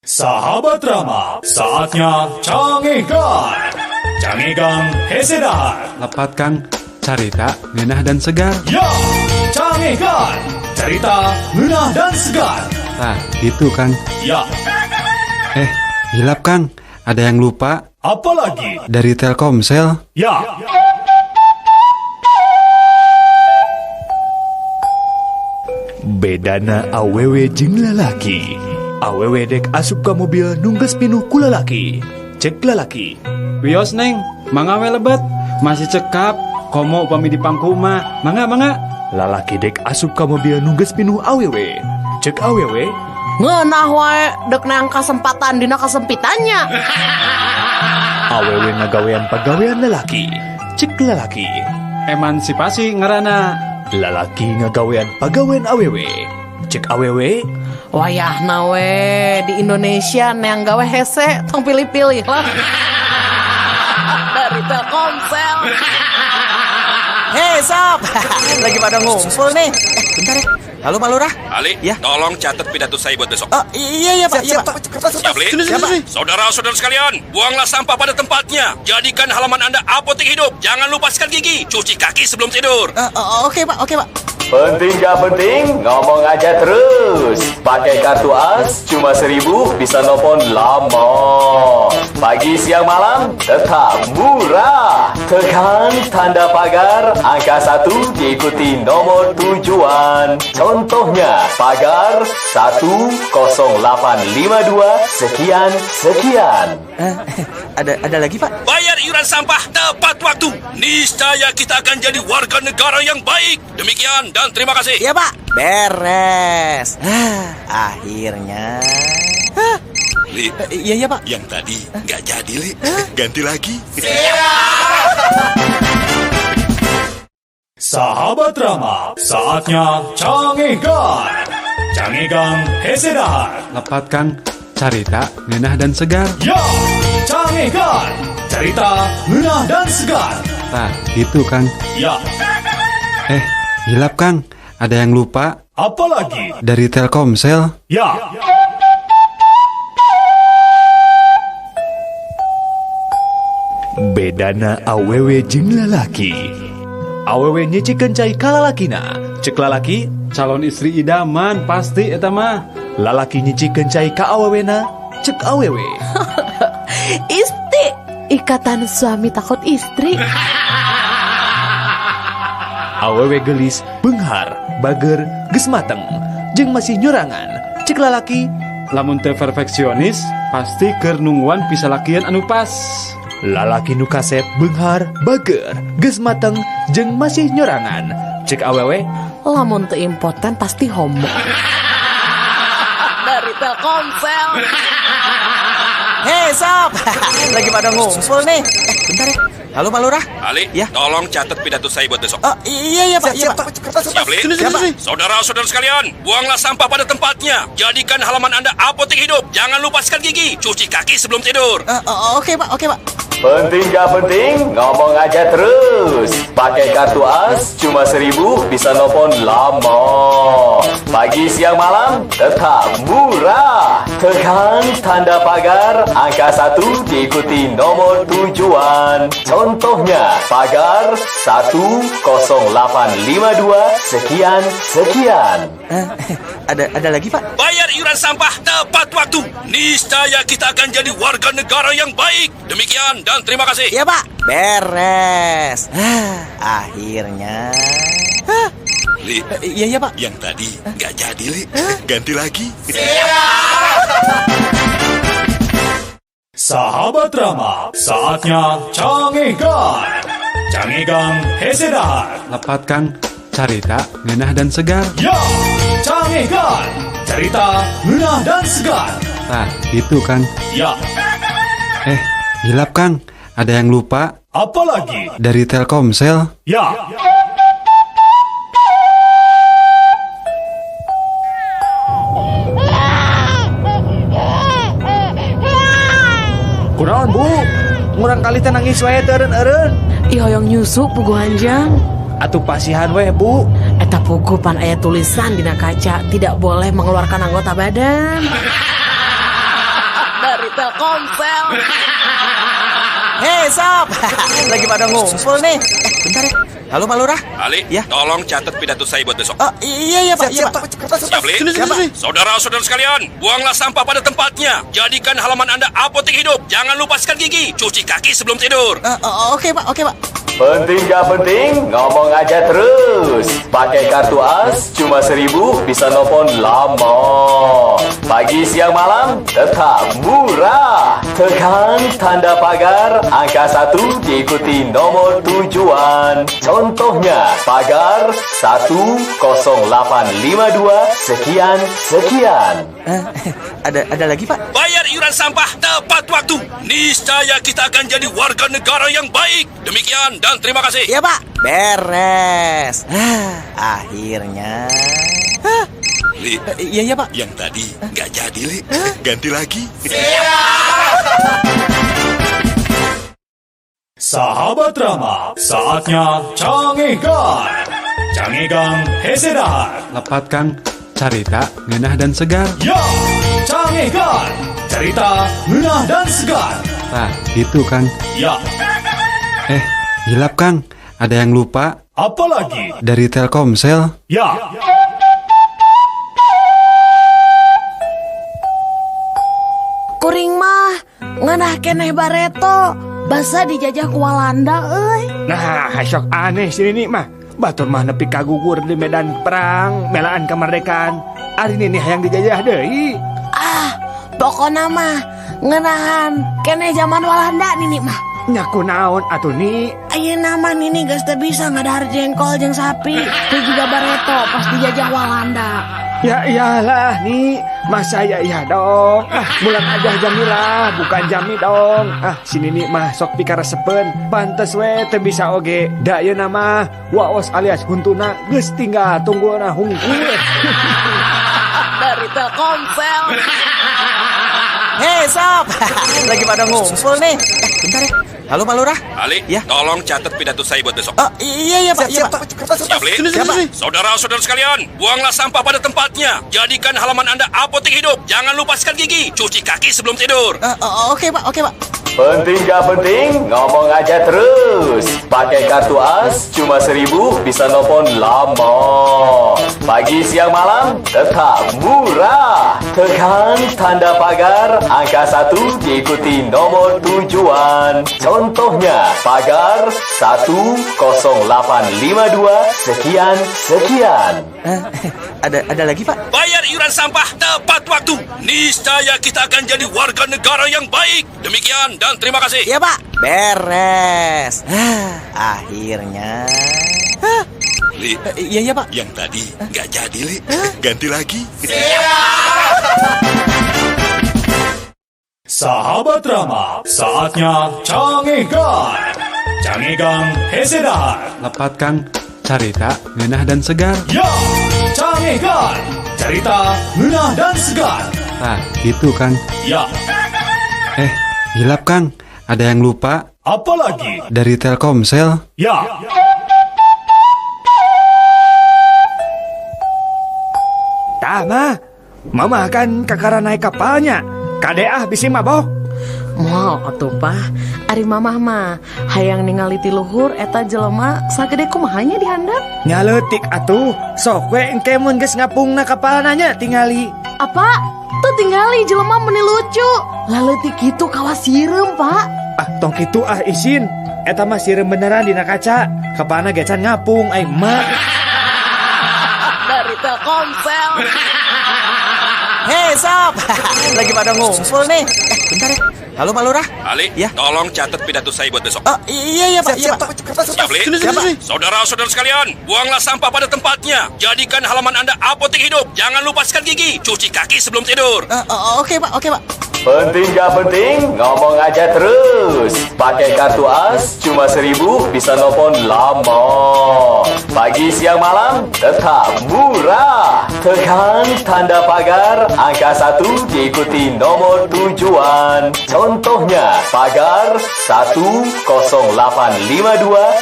Sahabat Rama, saatnya Cangegan. Cangegan Hesedar. Lepat Kang, carita ngeunah dan segar. Ya, Cangegan. Cerita ngeunah dan segar. Nah, gitu Kang. Ya. Hilap Kang, ada yang lupa. Apalagi? Dari Telkomsel. Ya. Bedana awewe jeung lalaki. Awewe dek asup ka mobil nungges pinuh ku lalaki. Cek lalaki. Wios neng, mangga we lebet. Masih cekap, komo upami di pangku mah. Mangga mangga. Lalaki dek asup ka mobil nungges pinuh awewe. Cek awewe. Ngeunah wae dek neang kasempatan dina kesempitannya. Awewe ngagawean pagawean lalaki. Cek lalaki. Emansipasi ngarana. Lalaki ngagawean pagawean awewe. Cek awewe. Wayahna we di Indonesia neang gawe hese tong pilih-pilih lah. Dari Telkomsel. Hei sob, lagi pada ngumpul nih. Bentar ya. Halo Pak Lurah. Ali, ya? Tolong catat pidato saya buat besok. Oh, iya Pak. Siap, Pak. Siap, Li. Saudara-saudara sekalian, buanglah sampah pada tempatnya. Jadikan halaman Anda apotek hidup. Jangan lupa sikat gigi, cuci kaki sebelum tidur. Oke Pak, oke Pak. Penting gak penting, ngomong aja terus. Pakai kartu AS cuma 1000 bisa nelfon lama. Pagi, siang, malam tetap murah. Tekan tanda pagar angka 1 diikuti nomor tujuan. Contohnya pagar 10852 sekian sekian. Ada lagi Pak? Bayar iuran sampah tepat waktu. Niscaya kita akan jadi warga negara yang baik. Demikian dan terima kasih. Ya Pak. Beres. Akhirnya. Li, Iya iya Pak. Yang tadi nggak jadi, Li. Ganti lagi. Sahabat Rama, saatnya Cangegan. Cangegan hese dahar. Lepat Kang, carita, ngeunah dan segar. Ya, Cangegan. Cerita ngeunah dan segar. Tah, gitu Kang. Ya, Hilap Kang, ada yang lupa apalagi? Dari Telkomsel. Ya. Bedana awewe jeung lalaki. Awewe nyicikeun cai ka lalakina, cek lalaki calon istri idaman pasti eta mah. Lalaki nyicikeun cai ka awewena, cek awewe. Isti, ikatan suami takut istri. Awewe gelis, beunghar, bager, geus mateng, jeung masih nyorangan, cek lalaki lamun teu perfeksionis pasti keur nungguan pisalakian anu pas. Lalaki nu kasep, beunghar, bager, geus mateng, jeung masih nyorangan, cek awewe lamun teu impoten pasti homo. Dari Telkomsel. Hei sob, lagi pada ngumpul nih. Bentar ya. Halo Pak Lurah. Ali, ya? Tolong catat pidato saya buat besok. Oh, iya iya Pak, iya Pak. Siap, Li? Saudara-saudara sekalian, buanglah sampah pada tempatnya. Jadikan halaman Anda apotek hidup. Jangan lupa sikat gigi, cuci kaki sebelum tidur. Oke Pak, oke Pak. Penting gak penting, ngomong aja terus. Pakai kartu AS cuma 1.000 bisa nelfon lama. Pagi, siang, malam tetap murah. Tekan tanda pagar angka 1 diikuti nomor tujuan. Contohnya pagar 10852 sekian sekian. Ada lagi Pak? Bayar iuran sampah tepat waktu. Niscaya kita akan jadi warga negara yang baik. Demikian dan terima kasih. Iya Pak. Beres. Akhirnya. Li, Iya iya Pak. Yang tadi nggak jadi, Li. Ganti lagi. Sahabat Rama, saatnya Cangegan. Cangegan hese dahar. Lepat Kang, carita, ngeunah dan segar. Ya, Cangegan. Cerita ngeunah dan segar. Tah, gitu Kang. Ya, Hilap Kang, ada yang lupa apalagi? Dari Telkomsel. Ya. Kunaon Bu? Ngurang kali teh nangis wae teu eureun-eureun. Ih hoyong nyusu puguh anjang. Atuh pasihan weh Bu. Eta puguh pan aya tulisan dina kaca tidak boleh mengeluarkan anggota badan. Dari Telkomsel. Hei sob, lagi pada ngumpul nih. Bentar ya. Halo Pak Lurah. Ali, ya? Tolong catat pidato saya buat besok. Oh, iya iya Pak, iya Pak. Siap, Li? Saudara-saudara sekalian, buanglah sampah pada tempatnya. Jadikan halaman Anda apotek hidup. Jangan lupa sikat gigi, cuci kaki sebelum tidur. Oke Pak, oke Pak. Penting gak penting, ngomong aja terus. Pakai kartu AS cuma 1.000 bisa nelfon lama. Pagi, siang, malam tetap murah. Tekan tanda pagar angka 1 diikuti nomor tujuan. Contohnya pagar 10852 sekian sekian. Ada lagi Pak? Bayar iuran sampah tepat waktu. Niscaya kita akan jadi warga negara yang baik. Demikian dan terima kasih. Iya Pak. Beres. Akhirnya. Li, Iya iya Pak. Yang tadi nggak jadi, Li. Ganti lagi. Sahabat Rama, saatnya Cangegan. Cangegan hese dahar. Lepat Kang, carita, ngeunah dan segar. Ya, Cangegan. Cerita ngeunah dan segar. Tah, gitu Kang. Ya, Hilap Kang, ada yang lupa apalagi? Dari Telkomsel. Ya. Kuring mah ngeunah keneh bareto, basa dijajah ku Walanda euy. Nah, sok aneh sini nih mah. Batur mah nepi kagugur di medan perang, melaan kemerdekaan. Ari nini hayang dijajah deui. Ah, pokona mah ngeunahan keneh zaman Walanda nini mah. Nya kunaon atuh ni? Ayeuna mah nini geus teu bisa ngadahar jengkol jeung sapi. Teu juga bareto pas dijajah Walanda. Ya iyalah nih, masa ya iya dong. Ah, bulan aja Jamilah, bukan Jami dong. Ah, sini nih mah sok pikaresepeun. Pantes we teu bisa oge. Da ieu mah waos alias huntuna geus tinggal tunggulna hungkul. Dari Telkomsel. Hei sob, lagi pada ngumpul nih. Bentar ya. Halo Pak Lurah. Ali, ya? Tolong catat pidato saya buat besok. Oh, iya iya Pak, iya Pak. Siap, Li? Saudara-saudara sekalian, buanglah sampah pada tempatnya. Jadikan halaman Anda apotek hidup. Jangan lupa sikat gigi, cuci kaki sebelum tidur. Oke Pak, oke Pak. Penting gak penting, ngomong aja terus. Pakai kartu AS cuma 1000 bisa nelfon lama. Pagi, siang, malam tetap murah. Tekan tanda pagar angka 1 diikuti nomor tujuan. Contohnya pagar 10852 sekian sekian. Ada lagi Pak? Bayar iuran sampah tepat waktu. Niscaya kita akan jadi warga negara yang baik. Demikian dan terima kasih. Iya Pak. Beres. Akhirnya. Li, iya iya Pak. Yang tadi nggak jadi Li. Ganti lagi. Sahabat Rama, saatnya Cangegan. Cangegang Hesedar. Lepat Kang, carita ngeunah dan segar. Ya, Cangegan. Cerita ngeunah dan segar. Nah, gitu Kang. Ya. Hilap Kang, ada yang lupa. Apalagi? Dari Telkomsel. Ya. Tah mah, mama kan kakara naik kapalnya. Kade ah bisi mabok. Moal atuh Pah, ari mamah mah hayang ningali ti luhur eta jelema sagede kumaha nya dihandap. Nya leutik atuh, sok we engke mun geus ngapungna kapalna nya tingali. Apa? Tuh tingali jelema meni lucu. Laleutik kitu kawas sireum, Pak. Ah, tong kitu ah isin. Eta mah sireum beneran dina kaca. Kapalna ge can ngapung ai emak. Dari Telkomsel. Hei sob, lagi pada ngumpul nih. Bentar ya. Halo Pak Lurah. Ali, ya? Tolong catat pidato saya buat besok. Oh, iya iya Pak, iya Pak. Siap, Li? Saudara-saudara sekalian, buanglah sampah pada tempatnya. Jadikan halaman Anda apotek hidup. Jangan lupa sikat gigi, cuci kaki sebelum tidur. Oke Pak, oke Pak. Penting gak penting, ngomong aja terus. Pakai kartu AS cuma 1000 bisa nelfon lama. Pagi, siang, malam tetap murah. Tekan tanda pagar angka 1 diikuti nomor tujuan. Contohnya pagar 10852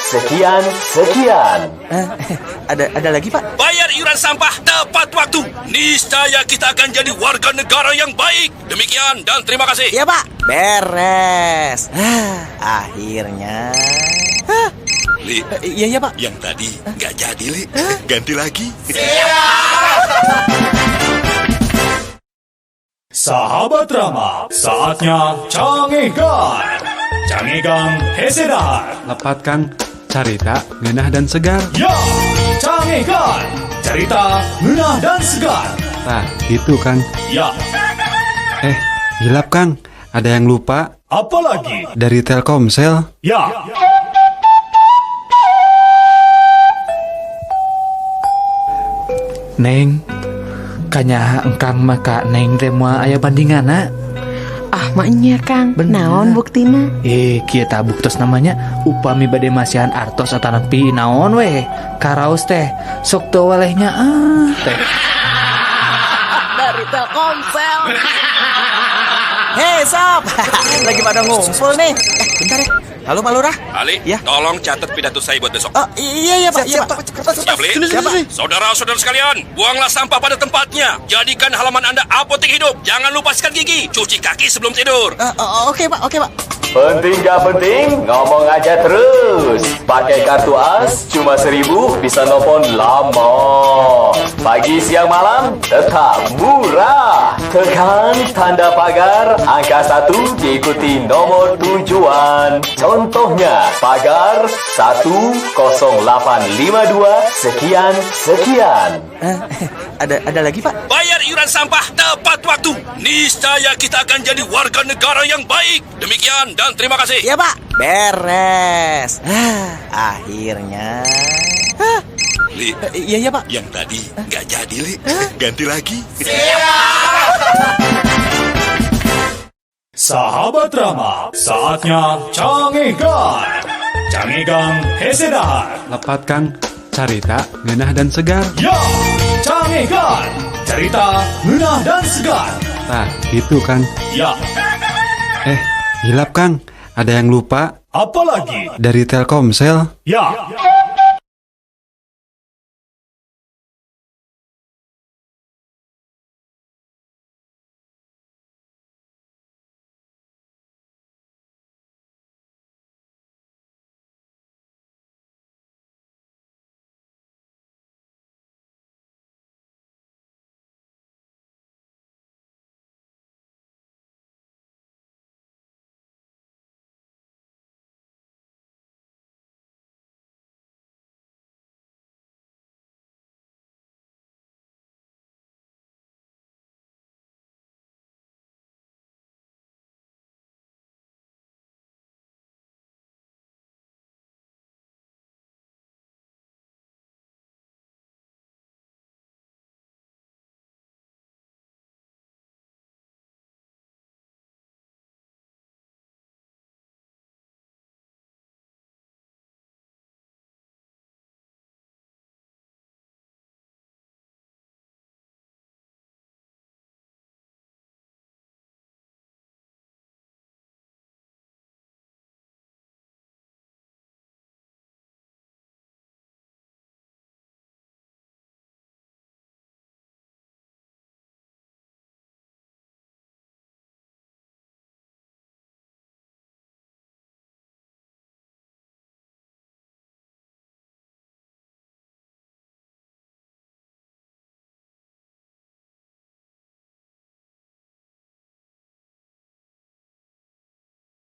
sekian sekian. Ada lagi Pak? Bayar iuran sampah tepat waktu. Niscaya kita akan jadi warga negara yang baik. Demikian dan terima kasih. Iya Pak. Beres. Akhirnya. Li, iya iya Pak. Yang tadi nggak jadi Li. Ganti lagi. Sahabat Rama, saatnya Cangegan. Cangegang Hesedar. Lepat Kang, carita ngeunah dan segar. Ya, Cangegan. Cerita ngeunah dan segar. Nah, gitu Kang. Ya. Hilap Kang, ada yang lupa. Apalagi? Dari Telkomsel. Ya. Neng, kanya engkang maka neng teh moal aya bandinganna. Ah, maknya Kang. Bener. Naon buktina? Kieu tah buktos namanya upami bade masihan artos atanapi naon weh. Karaos teh sok teu walehnya ah teh. Dari Telkomsel. Hei sob, lagi pada ngumpul nih. Bentar ya. Halo Pak Lurah. Ali, ya? Tolong catat pidato saya buat besok. Oh, iya iya Pak, iya Pak. Siap, Li? Saudara-saudara sekalian, buanglah sampah pada tempatnya. Jadikan halaman Anda apotek hidup. Jangan lupa sikat gigi, cuci kaki sebelum tidur. Oke Pak, oke Pak. Penting gak penting, ngomong aja terus. Pakai kartu AS cuma 1000 bisa nelfon lama. Pagi, siang, malam tetap murah. Tekan tanda pagar angka 1 diikuti nomor tujuan. Contohnya pagar 10852 sekian sekian. Ada lagi Pak? Bayar iuran sampah tepat waktu. Niscaya kita akan jadi warga negara yang baik. Demikian dan terima kasih. Iya Pak. Beres. Akhirnya. Li, Iya, Pak. Yang tadi nggak jadi, Li. Ganti lagi. Sahabat Rama, saatnya Cangegan. Cangegang hese dahar. Lepat Kang, carita, ngeunah dan segar. Ya, Cangegan. Cerita ngeunah dan segar. Tah, itu Kang. Ya, Eh, hilap Kang. Ada yang lupa apalagi? Dari Telkomsel. Ya.